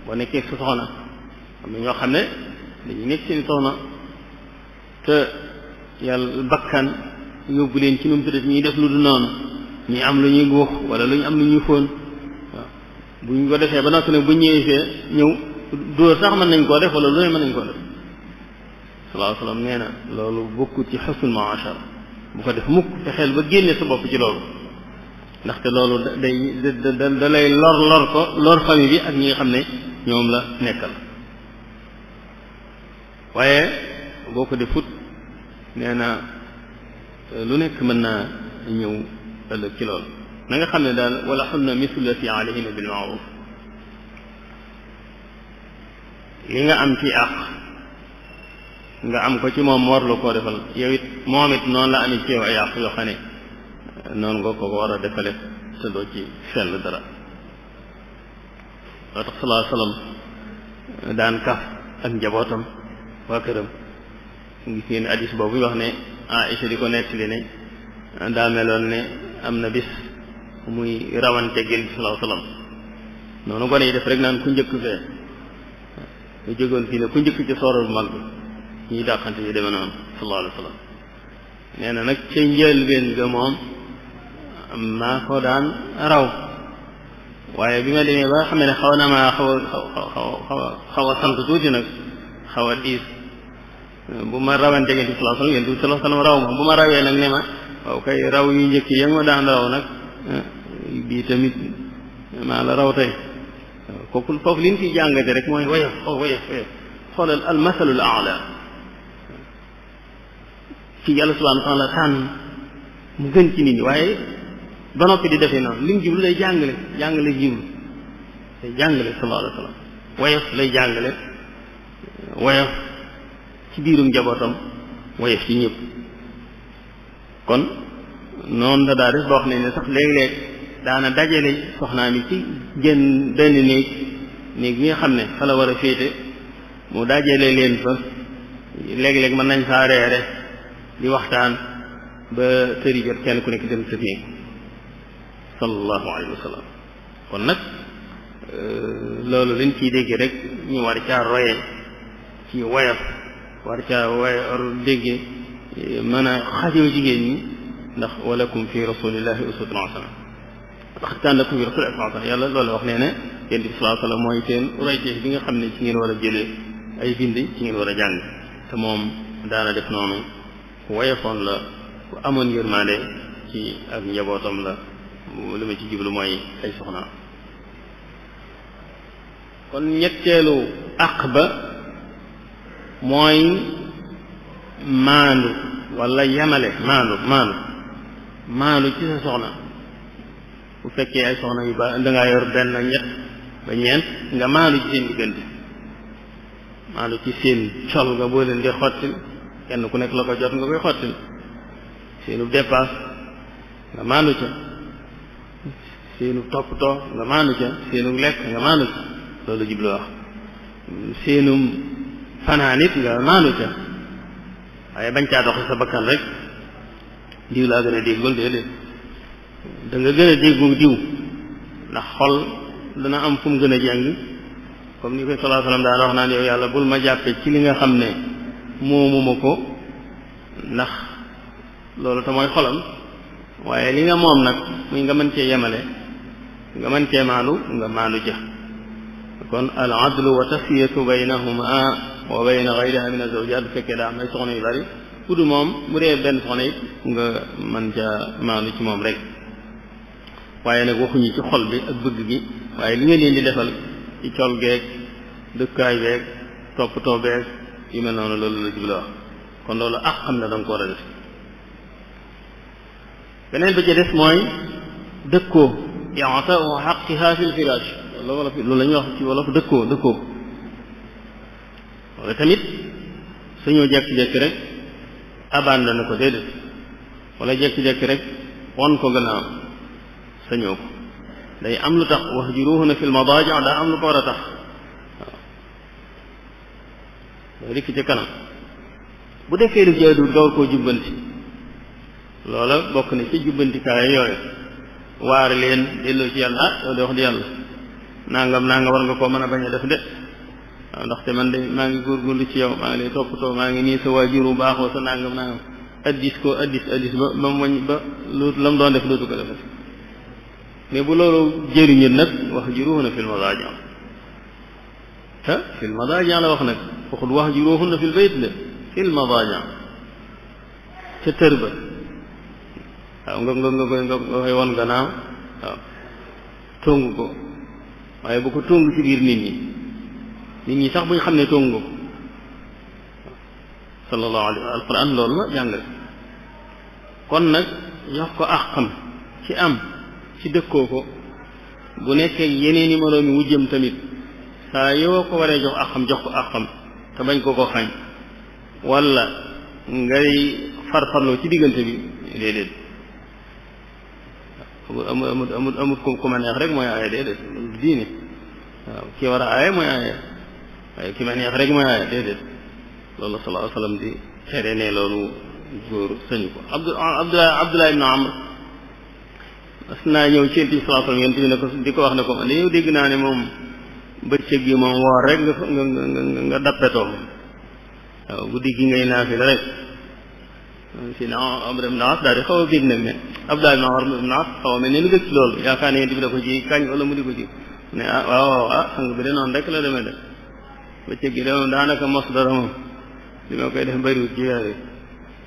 boo nekkee sa soxna am na ñoo xam ne dañuy nekk seen soxna te yàlla bakkan yóbbu leen ci nu mu tuddati ñuy def lu du noonu ñuy am lu ñuy guux wala lu ñu am lu ñuy fóon waaw buñ ko defee ba noppi nag bu ñëwee fee ñëw dóor sax mën nañ koo def wala lu ne mën nañ koo def sallallahu alayhi wa sallam nee na loolu bokkut ci xusnul muashara bu ko def mukk fexeel ba génne sa bopp ci loolu ndaxte loolu da lay lor famille bi ak ñi nga xam ne ñoom la nekkal waaye boo ko defut nee na lu nekk mën naa ñëw ëllëg ci loolu na nga xam ne daal wala xunna mislati alayhina bil maaruf li nga am ci àq nga am ko ci moom war la koo defal yow it moom it noonu la amee ci yow ay àq yoo xam ne noonu nga ko war a defale te doo ci fell dara loo tax sallallahu alayhi wa sallam daan kaf ak njabootam waa këram gis ngeen hadis boobu wax ne Aïcha di ko nettali ne daa meloon ne am na bis muy rawante gën sallallahu alayhi wa sallam noonu gone yi def rek naan ku njëkk fee ñu jógoon fii ne ku njëkk ci sooro bu mag bi ñuy dàqante yu demee noonu sallallahu alayhi wa sallam nee na nag ca njëlbéen ga moom maa ko daan raw waaye bi ma demee ba xam ne xaw na maa xaw a sant tuuti nag xaw a diis bu ma rawante ngeen di sallallahu alayhi wa sallam raw ma bu ma rawee nag ne ma waaw kay raw yu njëkk ya nga ma daan raw nag bii tamit maa la raw tey kooku foofu li ñu ciy jàngate rek mooy woyof xoolal al masalul aala ci yàlla subhanahu wa taala tànn mu gën ci nit ñi waaye ba noppi di defee noonu li mu jublu lay jàngale jublu lay jàngale sallallahu alayhi wa sallam woyof lay jàngale woyof ci biirum njabootam woyof ci ñëpp kon noonu la daa def ba wax nañ ne sax léeg-léeg daana dajale soxnaam yi ci benn néeg bi nga xam ne fa la war a féete mu dajale leen fa léeg-léeg mën nañ faa reere di waxtaan ba tëri jot kenn ku nekk dem sa néeg sallallahu alayhi wa sallam kon nag loolu liñ ciy dégg rek ñu war caa roye ci woyof war caa dégge mën a xajoo jigéen ñi ndax walakum fi rasulillahi uswatun hasana ndax kaana lakum fi rasulillahi uswatun hasana yàlla loolu wax nee ne yonent bi sallallahu alayhi wa sallam mooy seen royteef bi nga xam ne ci ngeen war a jëlee ay bind ci ngeen war a jàng te moom daana def noonu ku woyofoon la ku amoon yërmande ci ak njabootam la li ma ci jublu mooy ay soxna kon ñetteelu àq ba mooy maandu wala yamale maandu ci sa soxna bu fekkee ay soxna yu ba dangaa yor benn ñett ba ñeent nga maandu ci seen diggante maandu ci seen col nga boo leen di xottil kenn ku nekk la ko jot nga koy xottil seenu dépasse nga maandu ca seenu toppatoo nga maandu ca seenu lekk nga maandu ca loolu jublu wax seenum fanaan it nga maandu ca waaye bañ caa doxi sa bakkan rek diw laa gën a déggul déedéet da nga gën a déggu diw ndax xol dana am fu mu gën a jàng comme ni koy sallallahu alayhi wasallam daan wax naan yow yàlla bul ma jàppe ci li nga xam ne moomuma ko ndax loolu te mooy xolam waaye li nga moom nag muy nga mën cee yemale nga mën cee maandu nga maandu ja kon al adlu wa tasfiyatu baynahuma wa bayna ghayriha min azawjat bu fekkee daa am ay soxna yu bari ku du moom bu dee benn soxna it nga mën ca maandu ci moom rek waaye nag waxuñu ci xol bi ak bëgg gi waaye li nga leen di defal ci col geeg dëkkaay beeg toppatoo beeg yu mel noonu loolu la jubla wax kon loolu ak xam ne da nga ko war a def beneen ba ci des mooy dëkkoo i'taa'u haqqiha fil firaash loolu la ñuy wax ci wolof dëkkoo wala tamit suñoo jekki-jekki rek abandonné ko déedéet wala jekki-jekki rek won ko gannaaw sañoo ko day am lu tax wahjuruhunna fil madaaji' daa am lu ko war a tax waaw dikk ci kanam bu defee lu jaaduwul nga war koo jubbanti loola bokk na ci jubbantikaay yooyu waar leen delloo ci yàlla yow de wax di yàlla nangam war nga koo mën a bañ a def de waaw ndaxte man de maa ngi góorgóorlu ci yow maa ngi lay toppatoo maa ngi nii sa waajur bu baaxoo sa nangam addis ba mu wañ ba lu la mu doon def dootu ko defet mais bu loolu jëriñu nag wahjuruhunna fil madaaji' fil madaaji' la wax nag waxul wahjuruhunna fil bayt la fil madaaji' ca tër ba waaw nga koy won gannaaw waaw tongu ko waaye bu ko tongu ci biir nit ñi sax bu ñu xam ne tongu ko sallallahu alayhi wa alquran loolu la jàngale kon nag jox ko àqam ci am ci dëkkoo ko bu nekkee yeneen i moroom mi wujjëm tamit saa yoo ko waree jox àqam jox ko àqam te bañ ko xañ wala ngay farfarloo ci diggante bi déedéet amul ku ma neex rek mooy aaye déedéet diine waaw ki war a aaye mooy aaye waaye ki ma neex rek mooy aaye déedéet loolu sallallahu alayhi wa sallam di tere ne loolu góor sañu ko Abdullah ibn Amr mas naa ñëw ci Yonent bi sallallahu alayhi wa sallam Yonent bi ne ko di ko wax ne ko man yow dégg naa ne moom bëccëg gi moom woor rek nga dappetoo waaw guddi gi ngay naafila rek si na Amr ibn As daal di xaw a bég nag ne Abdullah ibn Amr ibn As xaw a mel ne lu gëj ci loolu yaakaar ne Yonent bi da ko ci kañ wala mu di ko ci ne sang bi de noonu rek la demee de bëccëg gi de moom daanaka mos dara moom li ma koy def bariwut ci weer yi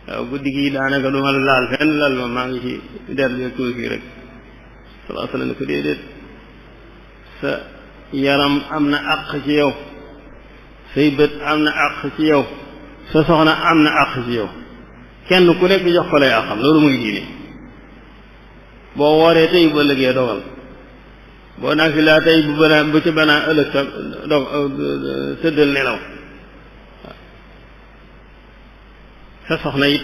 waaw guddi gi daanaka du ma la laal fenn lal ma maa ngi ci derle tuuti rek sallallahu alayhi wa sallam ne ko déedéet sa yaram am na àq ci yow say bët am na àq ci yow sa soxna am na àq ci yow kenn ku nekk jox ko lay àqam loolu muy diine boo wooree tey bu ëllëgee dogal boo naafilaa tey bu ci banaa ëllëg sa tëddal nelaw sa soxna it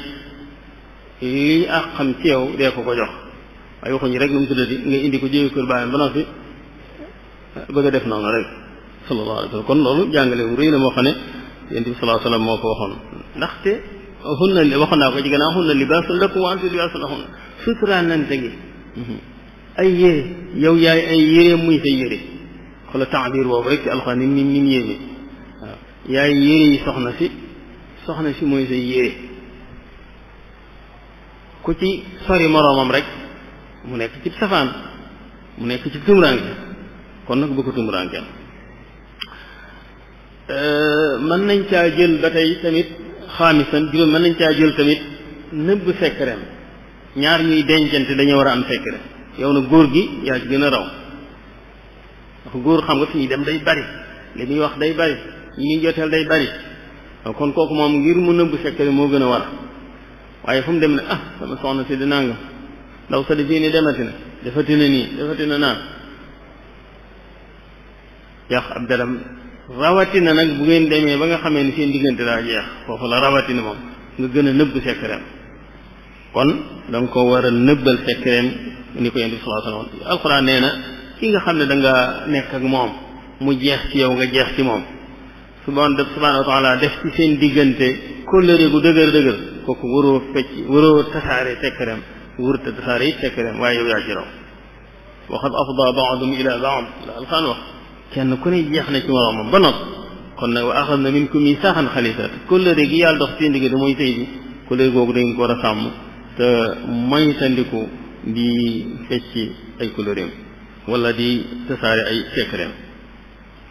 lii àqam ci yow dee ko jox waaye waxuñu rek nu mu tuddati nga indi ko jóge kër baayam ba noppi bëgg a def noonu rek sallallahu alayhi wa sallam kon loolu jàngale wu rëy la moo xam ne Yonent bi sallallahu alayhi wa sallam moo ko waxoon ndaxte waxoon naa ko ci gannaaw hunna libaasun lakum wa antum libaasun lahunna suturaalante gi ay yére yow yaay ay yére muy say yére xoolal taabir boobu rek ci alxuraan ni mu yéeme waaw yaay yére yi soxna si mooy say yére ku ci sori moroomam rek mu nekk ci safaan mu nekk ci tumuraanke kon nag bu ko tumuraankeel mën nañ caa jël ba tey tamit xaamisan juróom mën nañ caa jël tamit nëbb sekkereem ñaar ñuy dencante dañoo war a am sekkere yow na góor gi yaa ci gën a raw ndax góor xam nga fi ñuy dem day bari li muy wax day bari ñi ñuy joteel day bari kon kooku moom ngir mu nëbb sekkere moo gën a war waaye fu mu dem ne sama soxna si di nangam ndaw sa di fii ni demati na defati na nii defati na naan yàq ab deram rawatina nag bu ngeen demee ba nga xamee ni seen diggante daa jeex foofu la rawatina moom nga gën a nëbb sekkereem kon da nga ko war a nëbbal sekkereem ni ko Yonent bi sallallahu alayhi wa sallam alxuraan nee na ki nga xam ne da nga nekk ak moom mu jeex ci yow nga jeex ci moom subhaanahu wa taala def ci seen diggante kóllëre gu dëgër kooku waroo tasaare sekkereem wurta tasaare it sekkereem waaye yow yaa ci raw waxad afda ba'dum ila ba'd la alxuraan wax kenn ku ne jeex na ci moroomam ba noppi kon nag wa axadna minkum miisaaxan xaliisa kóllëre gi yàlla dox seen diggante mooy sëy bi kóllëre googu dañ ko war a sàmm te moytandiku di fecci ay kóllëreem wala di tasaare ay sekkereem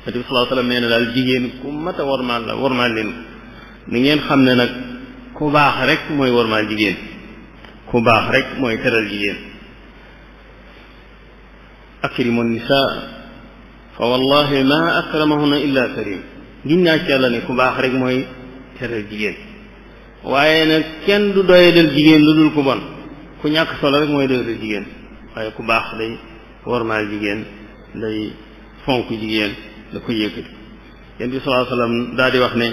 Yonent bi sallallahu alayhi wa sallam nee na daal jigéen ku mat a wormaal leen ni ngeen xam ne nag ku baax rek mooy wormaal jigéen ku baax rek mooy teral jigéen akrimu nisaa fa wallahi ma akramahunna illa karim giñ naa ci yàlla ne ku baax rek mooy teral jigéen waaye nag kenn du doyadal jigéen lu dul ku bon ku ñàkk solo rek mooy doyadal jigéen waaye ku baax day wormaal jigéen day fonk jigéen da ko yëkkati yonent bi sallallahu alayhi wasallam daal di wax ne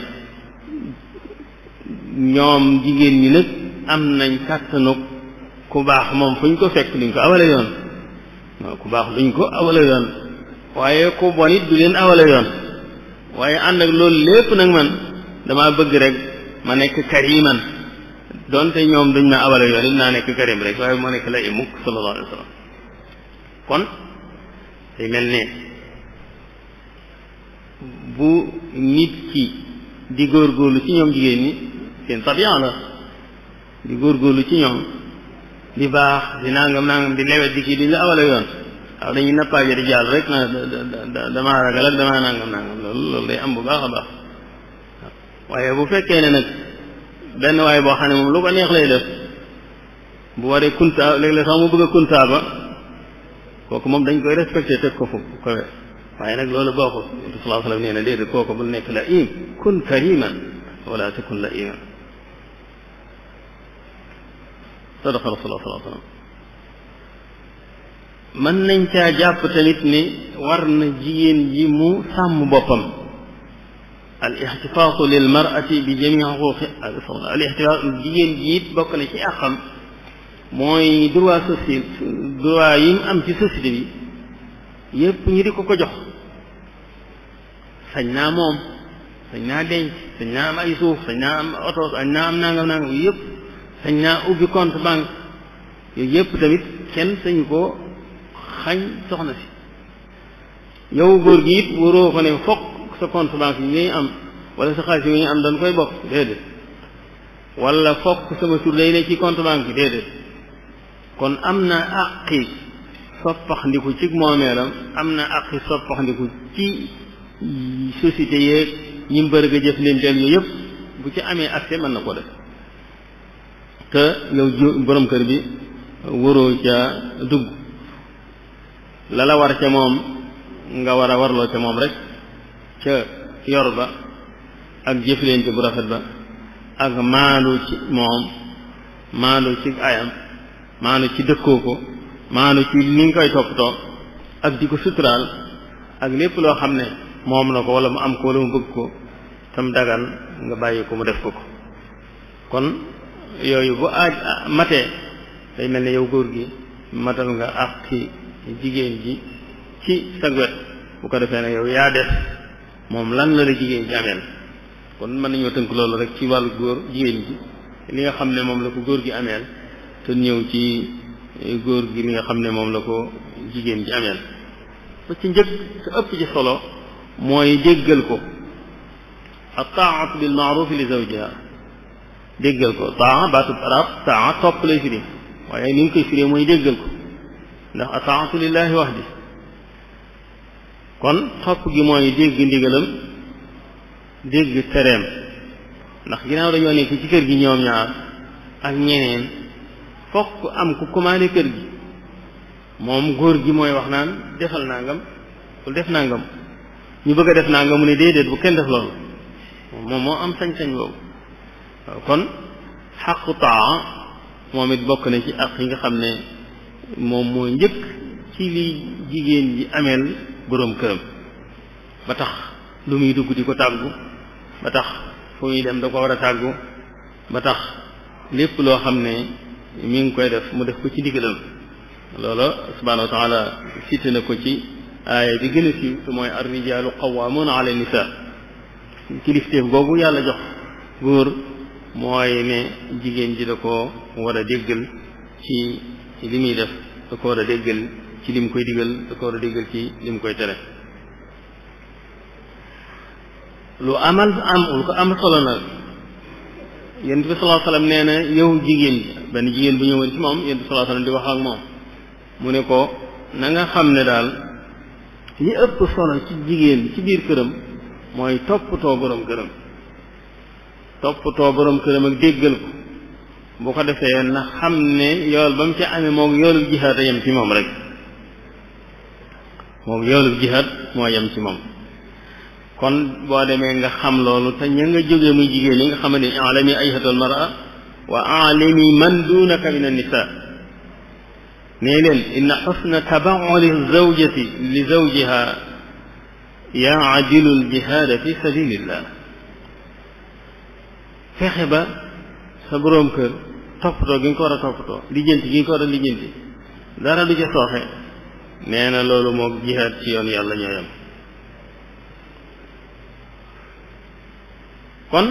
ñoom jigéen ñi nag am nañ kàttanu ku baax moom fu ñu ko fekk duñ ko awale yoon waaw ku baax duñ ko awale yoon waaye ku bon it du leen awale yoon waaye ànd ak loolu lépp nag man dama bëgg rek ma nekk kariman donte ñoom duñ ma awale yoon it naa nekk karim rek waaye ma nekk la imuk sallallahu alayhi wasallam kon day mel ne bu nit ki di góorgóorlu ci ñoom jigéen ñi seen tabian la di góorgóorlu ci ñoom di baax di nangam di lewet di kii duñ la awale yoon waaw dañuy nappaaje di jàll rek na damaa ragal ak damaa nangam loolu day am bu baax a baax waaye bu fekkee ne nag benn waaye boo xam ne moom lu ko neex lay def bu waree kunta léeg-léeg sax mu bëgg a kunta ba kooku moom dañ koy respecté teg ko fu ko waaye nag loolu baaxul sallallahu alayhi wasallam nee na déedéet kooku bul nekk la im kun kariman wala takun la iman sadaqa rasulullah sallallahu alayhi wasallam mën nañ caa jàpp tamit ni war na jigéen ji mu sàmm boppam al ixtifaatu lil mar'ati bi jami xuquqi al ixtifaat jigéen ji it bokk na ci àqam mooy droit social droit yi mu am ci société bi yépp ñi di ko jox sañ naa moom sañ naa denc sañ naa am ay suuf sañ naa am oto sañ naa am nangam yépp sañ naa ubbi compte banque yooyu yépp tamit kenn sañu ko xañ soxna si yow góor gi it waroo ko ne fokk sa compte banque yi ngay am wala sa xaalis yi ngay am dañ koy bokk déedéet wala fokk sama tur day ne ci compte banque bi déedéet kon am na àqi soppaxndiku ci moomeelam am na àqi soppaxndiku ci société yeeg ñi mbërëg a jëf leen del yooyu yëpp bu ci amee accès mën na ko def te yow borom kër bi waroo ca dugg la war ca moom nga war a warloo ca moom rek ca yor ba ak jëflante bu rafet ba ak maandu ci moom maandu ci ayam maandu ci dëkkoo ko maandu ci ni nga koy toppatoo ak di ko suturaal ak lépp loo xam ne moom na ko wala mu am ko wala mu bëgg ko tam dagan nga bàyyi ko mu def ko kon yooyu bu matee day mel ne yow góor gi matal nga àqi jigéen ji ci sa wet bu ko defee ne yow yaa def moom lan la jigéen ji ameel kon mën nañoo tënk loolu rek ci wàllu góor jigéen ji li nga xam ne moom la ko góor gi ameel te ñëw ci góor gi li nga xam ne moom la ko jigéen ji ameel ba ci njëkk te ëpp ci solo mooy déggal ko at-taa'atu bil ma'ruf li zawjiha déggal ko taa baatub arab taa topp lay firi waaye ni ñu koy firee mooy déggal ko ndax at-taa'atu lillahi wahdi kon topp gi mooy dégg ndigalam dégg tereem ndax ginnaaw dañoo nekk ci kër gi ñoom ñaar ak ñeneen fokk am ku commandé kër gi moom góor gi mooy wax naan defal nangam bul def nangam ñu bëgg a def nangam mu ne déedéet bu kenn def loolu moom moo am sañ-sañ boobu kon xaqu taa moom it bokk na ci ak yi nga xam ne moom moo njëkk ci li jigéen ji ameel boroom këram ba tax lu muy dugg di ko tàggu ba tax fu muy dem da ko war a tàggu ba tax lépp loo xam ne mi ngi koy def mu def ko ci ndigalam loola subhanahu wa taala cité na ko ci aaya bi gën a siiw te mooy ar-rijaalu qawwaamuuna ala nisaa kilifteef googu yàlla jox góor mooy ne jigéen ji da ko war a déggal ci li muy def da ko war a déggal ci lim koy digal da ko war a déggal ci lim koy tere lu ko am solo nag yonent bi sallallahu alayhi wasallam nee na yow jigéen ji benn jigéen bu ñëwoon ci moom yonent bi sallallahu alayhi wasallam di wax ak moom mu ne ko na nga xam ne daal li ëpp solo ci jigéen ci biir këram mooy toppatoo borom këram toppatoo borom këram ak déggal ko bu ko defee na xam ne yool ba mu ca amee moom yoolub jihaad a yem ci moom rek moom yoolub jihaad moo yem ci moom. kon boo demee nga xam loolu te ña nga jógee muy jigéen ñi nga xam ne alami ayhatul mar'a wa alimi man dunaka min an-nisaa nee leen inna xusna tabauli zawjati li zawjiha yaadilu al-jihaada fi sabilillah fexe ba sa boroom kër toppatoo gi nga ko war a toppatoo lijjanti gi nga ko war a lijjanti dara du ca sooxe nee na loolu moog jihaad ci yoon yàlla ñoo yem. kon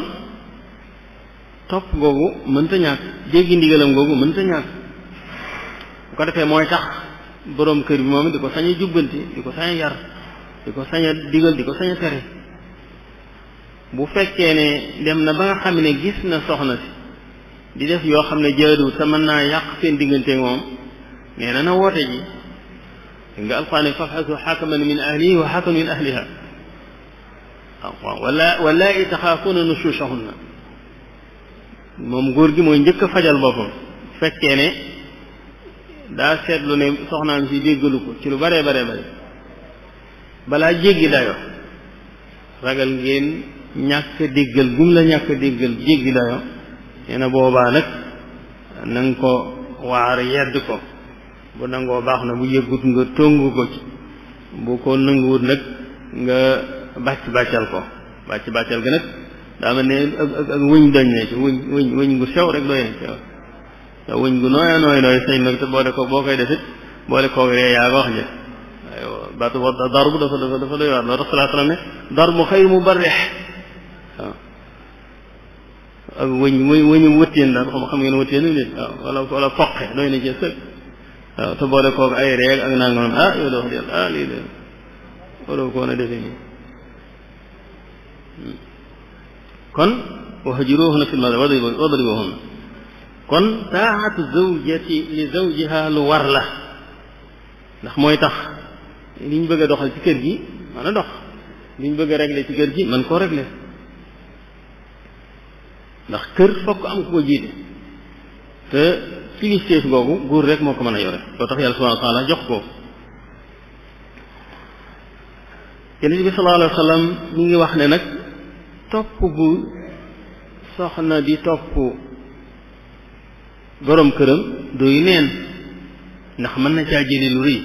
topp googu mënta ñàkk jéggi ndigalam googu mënta ñàkk bu ko defee mooy tax boroom kër bi moom di ko sañ a jubbanti di ko sañ a yar di ko sañ a digal di ko sañ a tere bu fekkee ne dem na ba nga xam ne gis na soxna si di def yoo xam ne jaaduwul te mën naa yàq seen diggante moom nee na woote ji nga alqaane fabxasu xakaman min ahlihi wa xakaman min ahliha waaw wala i taxaafuuna nushuzahunna moom góor gi mooy njëkk a fajal boppam fekkee ne daa seetlu ne soxnaam si déggalu ko ci lu bare balaa jéggi dayo ragal ngeen ñàkk déggal gum la ñàkk déggal jéggi dayo nee na boobaa nag na nga ko waar yedd ko bu nangoo baax na bu yëggut nga tongu ko ci bu ko nanguwut nag nga bàccal ko bàccal ga nag daa mel ne ak wëñ doñ ne ci wëñ gu sew rek doy na ci waaw wëñ gu nooy sañ nag te boole ko boo koy defit boole koo ree yaa ko wax ja aywa baatu darbu dafa doy waar loolu Rasulullah sallam ne darbu xayru mubarrih waaw ak wëñu wëttéen daal xam ngeen wëttéen nit waaw wala foqe doy na ci sëg waaw te boole koo ay ree ak nangam yow doo wax yàlla lii de waroo ko woon a defee nii kon wahjuruhunna fil madaaji wadribuhunna kon taa'atu zawjati li zawjiha lu war la ndax mooy tax li ñu bëgg a doxal ci kër gi mën a dox li ñu bëgg a régler ci kër gi mën koo régler ndax kër fokk am ku ko jiite te kilifteef googu góor rek moo ko mën a yore loo tax yàlla subhaanahu wa taala jox ko. Yonent bi sallallahu alayhi wa sallam mi ngi wax ne nag topp bu soxna di topp borom këram doy neen ndax mën na caa jële lu rëy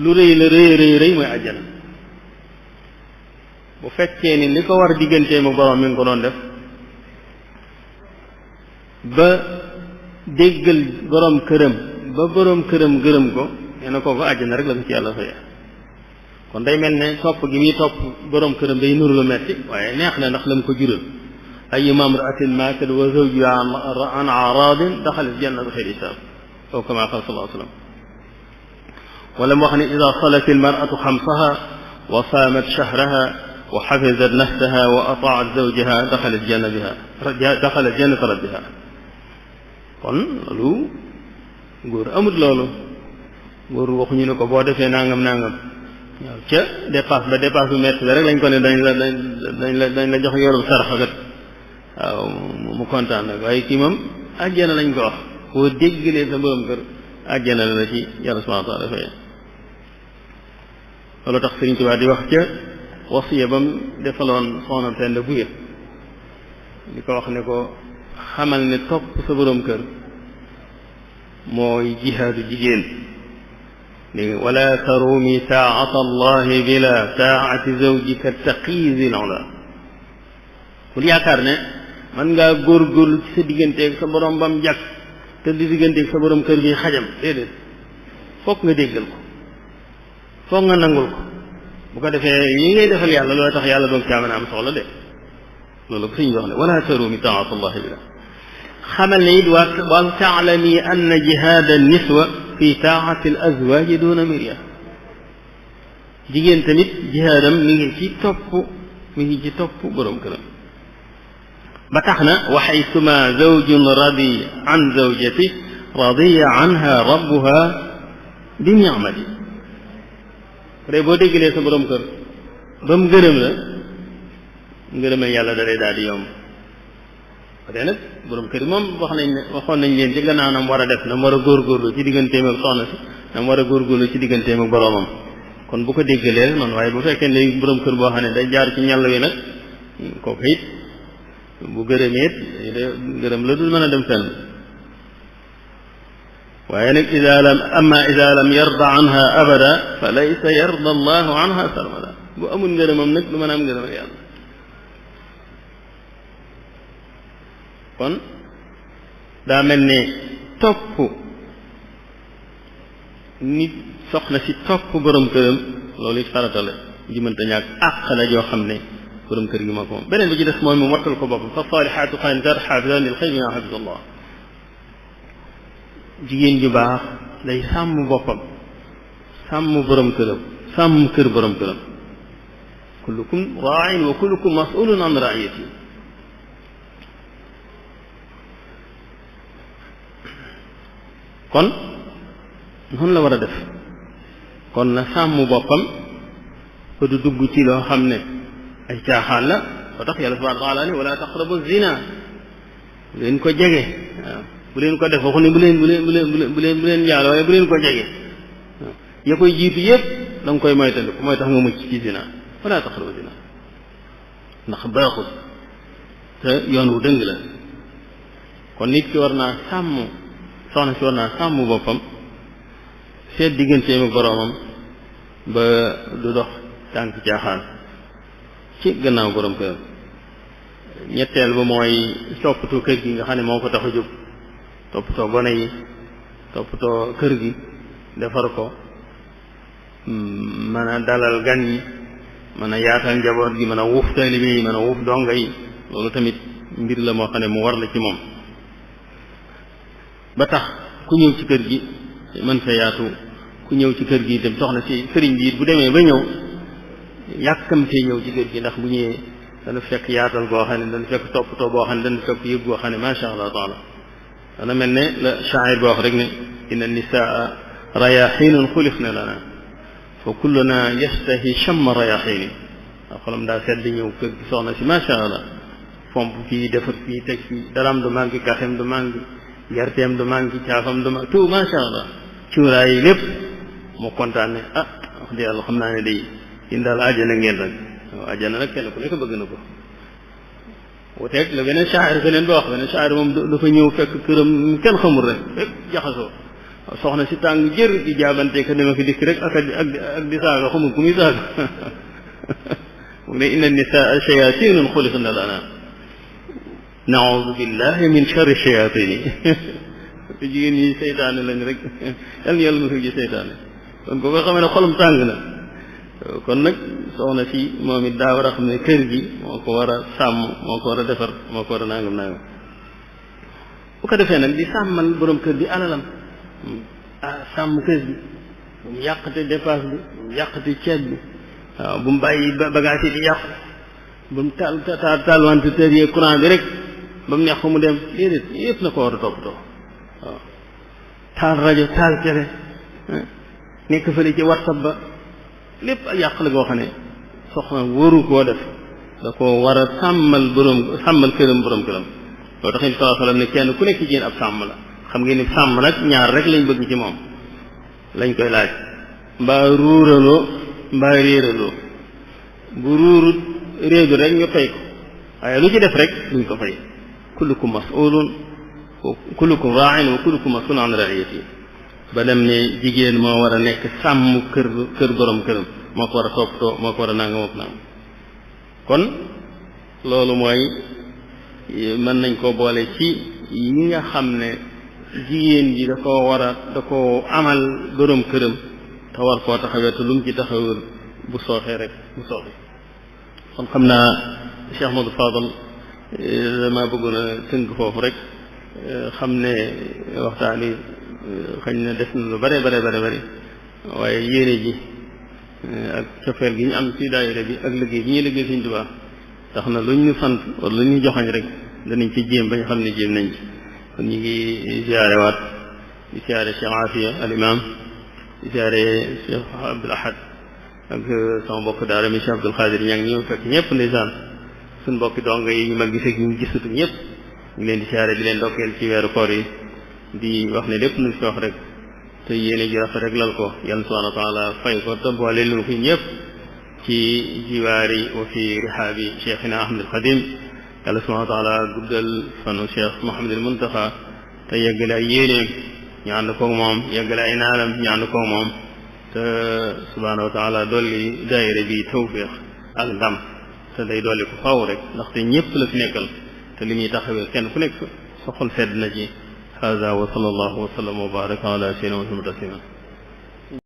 lu rëy mooy àjjana bu fekkee ni li ko war diggantee mu borom mi ngi ko doon def ba déggal borom këram ba borom këram gërëm ko nee na kooku àjjana rek la ko ci yàlla fayee kon day mel ne topp gi muy topp borom këram day nuru lu metti waaye neex na ndax la mu ko jural ayyuma imra'atin maatat wa zawjuha an a'raadin daxalat jannata bi xayri hisaab aw kamaa qaala sallallahu alayhi wa sallam wala mu wax ne idaa salat al-mar'atu xamsaha wa saamat shahraha wa xafizat nafsaha wa ataa'at zawjaha daxalat jannata rabbiha kon loolu góor amut loolu góor waxuñu ne ko boo defee nangam waaw ca dépasse bu metti la rek lañ ko ne dañ la jox yorub saraxakat waaw mu kontaan nag waaye kii moom àjjana lañ ko wax boo déggalee sa borom kër àjjana la ci yàlla subhanahu wa taala fay loolu tax Sëriñ Tuubaa di wax ca wasiya ba mu defaloon soxna Penda Buye di ko wax ne ko xamal ne topp sa borom kër mooy jihaadu jigéen léegi wala tarumi taata allahi bila taati zawjika taqiisil ula bul yaakaar ne man ngaa góorgóorlu ci sa digganteeg sa borom bam jàkk te di digganteeg sa borom kër gi xajam déedéet foog nga déggal ko foog nga nangul ko bu ko defee yi ngay defal yàlla looy tax yàlla doog caa mën a am soxla de loolu ko suñu wax ne wala tarumi taata allahi bila xamal ne it wal taalami anna jihaada niswa fi taati al azwaaji duna mirya jigéen tamit jihaadam mi ngi ci topp borom këram ba tax na wa xaysuma zawjun radi an zawjati radiya anha rabbuha bi nicmati rek boo déggalee sa borom kër ba mu gërëm la ngërëmal yàlla da lay daal di yomb te nag borom kër moom waxoon nañ leen ci gannaaw na mu war a def na mu war a góorgóorlu ci digganteem ak soxna si na mu war a góorgóorlu ci digganteem ak boroomam kon bu ko déggalee rek noonu waaye bu fekkee ne borom kër boo xam ne day jaar ci ñàll wi nag kooku it bu gërëmee it gërëm la dul mën a dem fenn waaye nag ida lam yarda anha abada fa laysa yarda allahu anha sarmada bu amul ngërëmam nag du mën a am ngërëmal yàlla kon daa mel ne topp nit soxna si topp borom këram loolu it farata la ji mënta ñàkk àq la joo xam ne borom kër gi moo ko moom beneen bi ci des mooy mu wattal ko boppam fa saalihaatu qaanitaat xaafidaat lil xaybi bimaa xafiza Allah jigéen ju baax day sàmm boppam sàmm borom këram sàmm kër borom këram kullukum raa'in wa kullukum mas'ulun an ra'iyati kon noonu la war a def kon na sàmm boppam ba du dugg ci loo xam ne ay caaxaan la ba tax yàlla subhanahu wa taala ni wala taqrabu zina bu leen ko jege waaw bu leen ko def waxu ne bu leen jaalo waaye bu leen ko jege waaw ya koy jiitu yëpp da nga koy moytandiku mooy tax nga mucc ci zina wala taqrabu zina ndax baaxul te yoon wu dëng la kon nit ki war naa sàmm soxna si war naa sàmm boppam seet digganteem ak boroomam ba du dox tànk caaxaan ci gannaaw borom kër ñetteel ba mooy toppatoo kër gi nga xam ne moo ko tax a jóg toppatoo gone yi toppatoo kër gi defar ko mën a dalal gan yi mën a yaatal njaboot gi mën a wuuf taalibe yi mën a wuuf donga yi loolu tamit mbir la moo xam ne mu war la ci moom ba tax ku ñëw ci kër gi mën fa yaatu ku ñëw ci kër gi itam soxna si sëriñ bi bu demee ba ñëw yàkkamtee ñëw ci kër gi ndax bu ñëwee dana fekk yaatal goo xam ne dana fekk toppatoo boo xam ne dana fekk yëg goo xam ne macha allah taala dana mel ne la shaa'ir boo wax rek ne inna nisaa rayaxiinun xulifna lana fa kulluna yastahi chamma rayaxiini waaw xolam daa sedd ñëw kër gi soxna si macha allah fomp fii defar fii teg fii daraam du manqué kafem du manqué gerteem du manqué caafam du manqué tout macha allah cuuraay yi lépp moo kontaan ne wax dëgg yàlla xam naa ne day yéen daal àjjana ngeen rek waaw àjjana nag kenn ku nekk bëgg na ko wuteeg la beneen shaa'ir beneen ba wax beneen shaa'ir moom dafa ñëw fekk këram kenn xamul rek fekk jaxasoo soxna si tàng jër di jaabante ka dema ko dikk rek ak di saaga xamul ku muy saaga mu ne inna nisaa shayatinun xuliqna lana naudu billahi min charri shayatini te jigéen ñi seytaane lañ rek yal na yàlla mu ji seytaane kon ko nga xamee ne xolam tàng na kon nag soxna si moom it daa war a xam ne kër gi moo ko war a sàmm moo ko war a defar moo ko war a nangam bu ko defee nag di sàmmal borom kër gi alalam sàmm kër gi bu mu yàqate dépasse bi bu mu yàqate ceeb bi waaw bu mu bàyyi bagage yi di yàqu bu mu taal ventilateur yi courant bi rek ba mu neex ko mu dem déedéet yëpp na ko war a toppatoo waaw taal rajo taal télé nekk fële ci WhatsApp ba lépp ak yàq la goo xam ne soxna waru koo def da ko war a sàmmal këram borom këram loolu tax sallallahu alayhi wa sallam ne kenn ku nekk ci yéen ab sàmm la xam ngeen ni sàmm nag ñaar rek lañ bëgg ci moom lañ koy laaj mbaa ruuraloo mbaa réeraloo bu ruurut réedu rek ñu fay ko waaye lu ci def rek duñ ko fay kullukum mas'ulun kullukum raa'in wa kullukum mas'ulun an ra'iyati ba dem ne jigéen moo war a nekk sàmm kër borom këram moo ko war a toppatoo moo ko war a nanga mook nanga kon loolu mooy mën nañ koo boole ci yi nga xam ne jigéen ji da koo amal borom këram te war koo taxawee te lu mu ci taxawul bu sooxee rek bu sooxee kon xam naa Cheikh Ahmadou Fadal dama bëggoon a tënk foofu rek xam ne waxtaan wi xëy na def na lu bare waaye yéene ji ak cofeel gi ñu am ci daayira bi ak liggéey bi ñuy liggéey Sëriñ Tuubaa tax na luñ ñu sant wala lu ñu joxañ rek danañ ci jéem ba ñu xam ne jéem nañ ci kon ñu ngi ziyaare waat di ziyaare Cheikh Afia al imam di ziyaare Cheikh Abdoul Ahad ak sama mbokk daara mi Cheikh Abdoul Khadir ña ngi ñëw fekk ñëpp ndeysaan suñ mbokki dong yi ñu mag gis ak ñu gisatu ñëpp ñu leen di siyaare di leen dokkeel ci weeru koor yi di wax ne lépp luñ fi wax rek te yéene ji rafet rek lal ko yàlla subhanahu wa taala fay ko te boole lu fi ñëpp ci jiwaari wa fi rihaabi cheikhina ahmadul xadim yàlla subhanahu wa taala guddal fanu cheikh Mouhamadul Muntaxa te yeggale ay yéeneem ñu ànd koog moom yeggale ay naalam ñu ànd koog moom te subhanahu wa taala dolli daayira bi tawfiq ak ndam te day dolli ko faaw rek ndaxte ñëpp la fi nekkal te li muy taxawee kenn ku nekk soxol sedd na ci hada wa sallallahu wa sallam wa baraka ala sayyidina Muhammad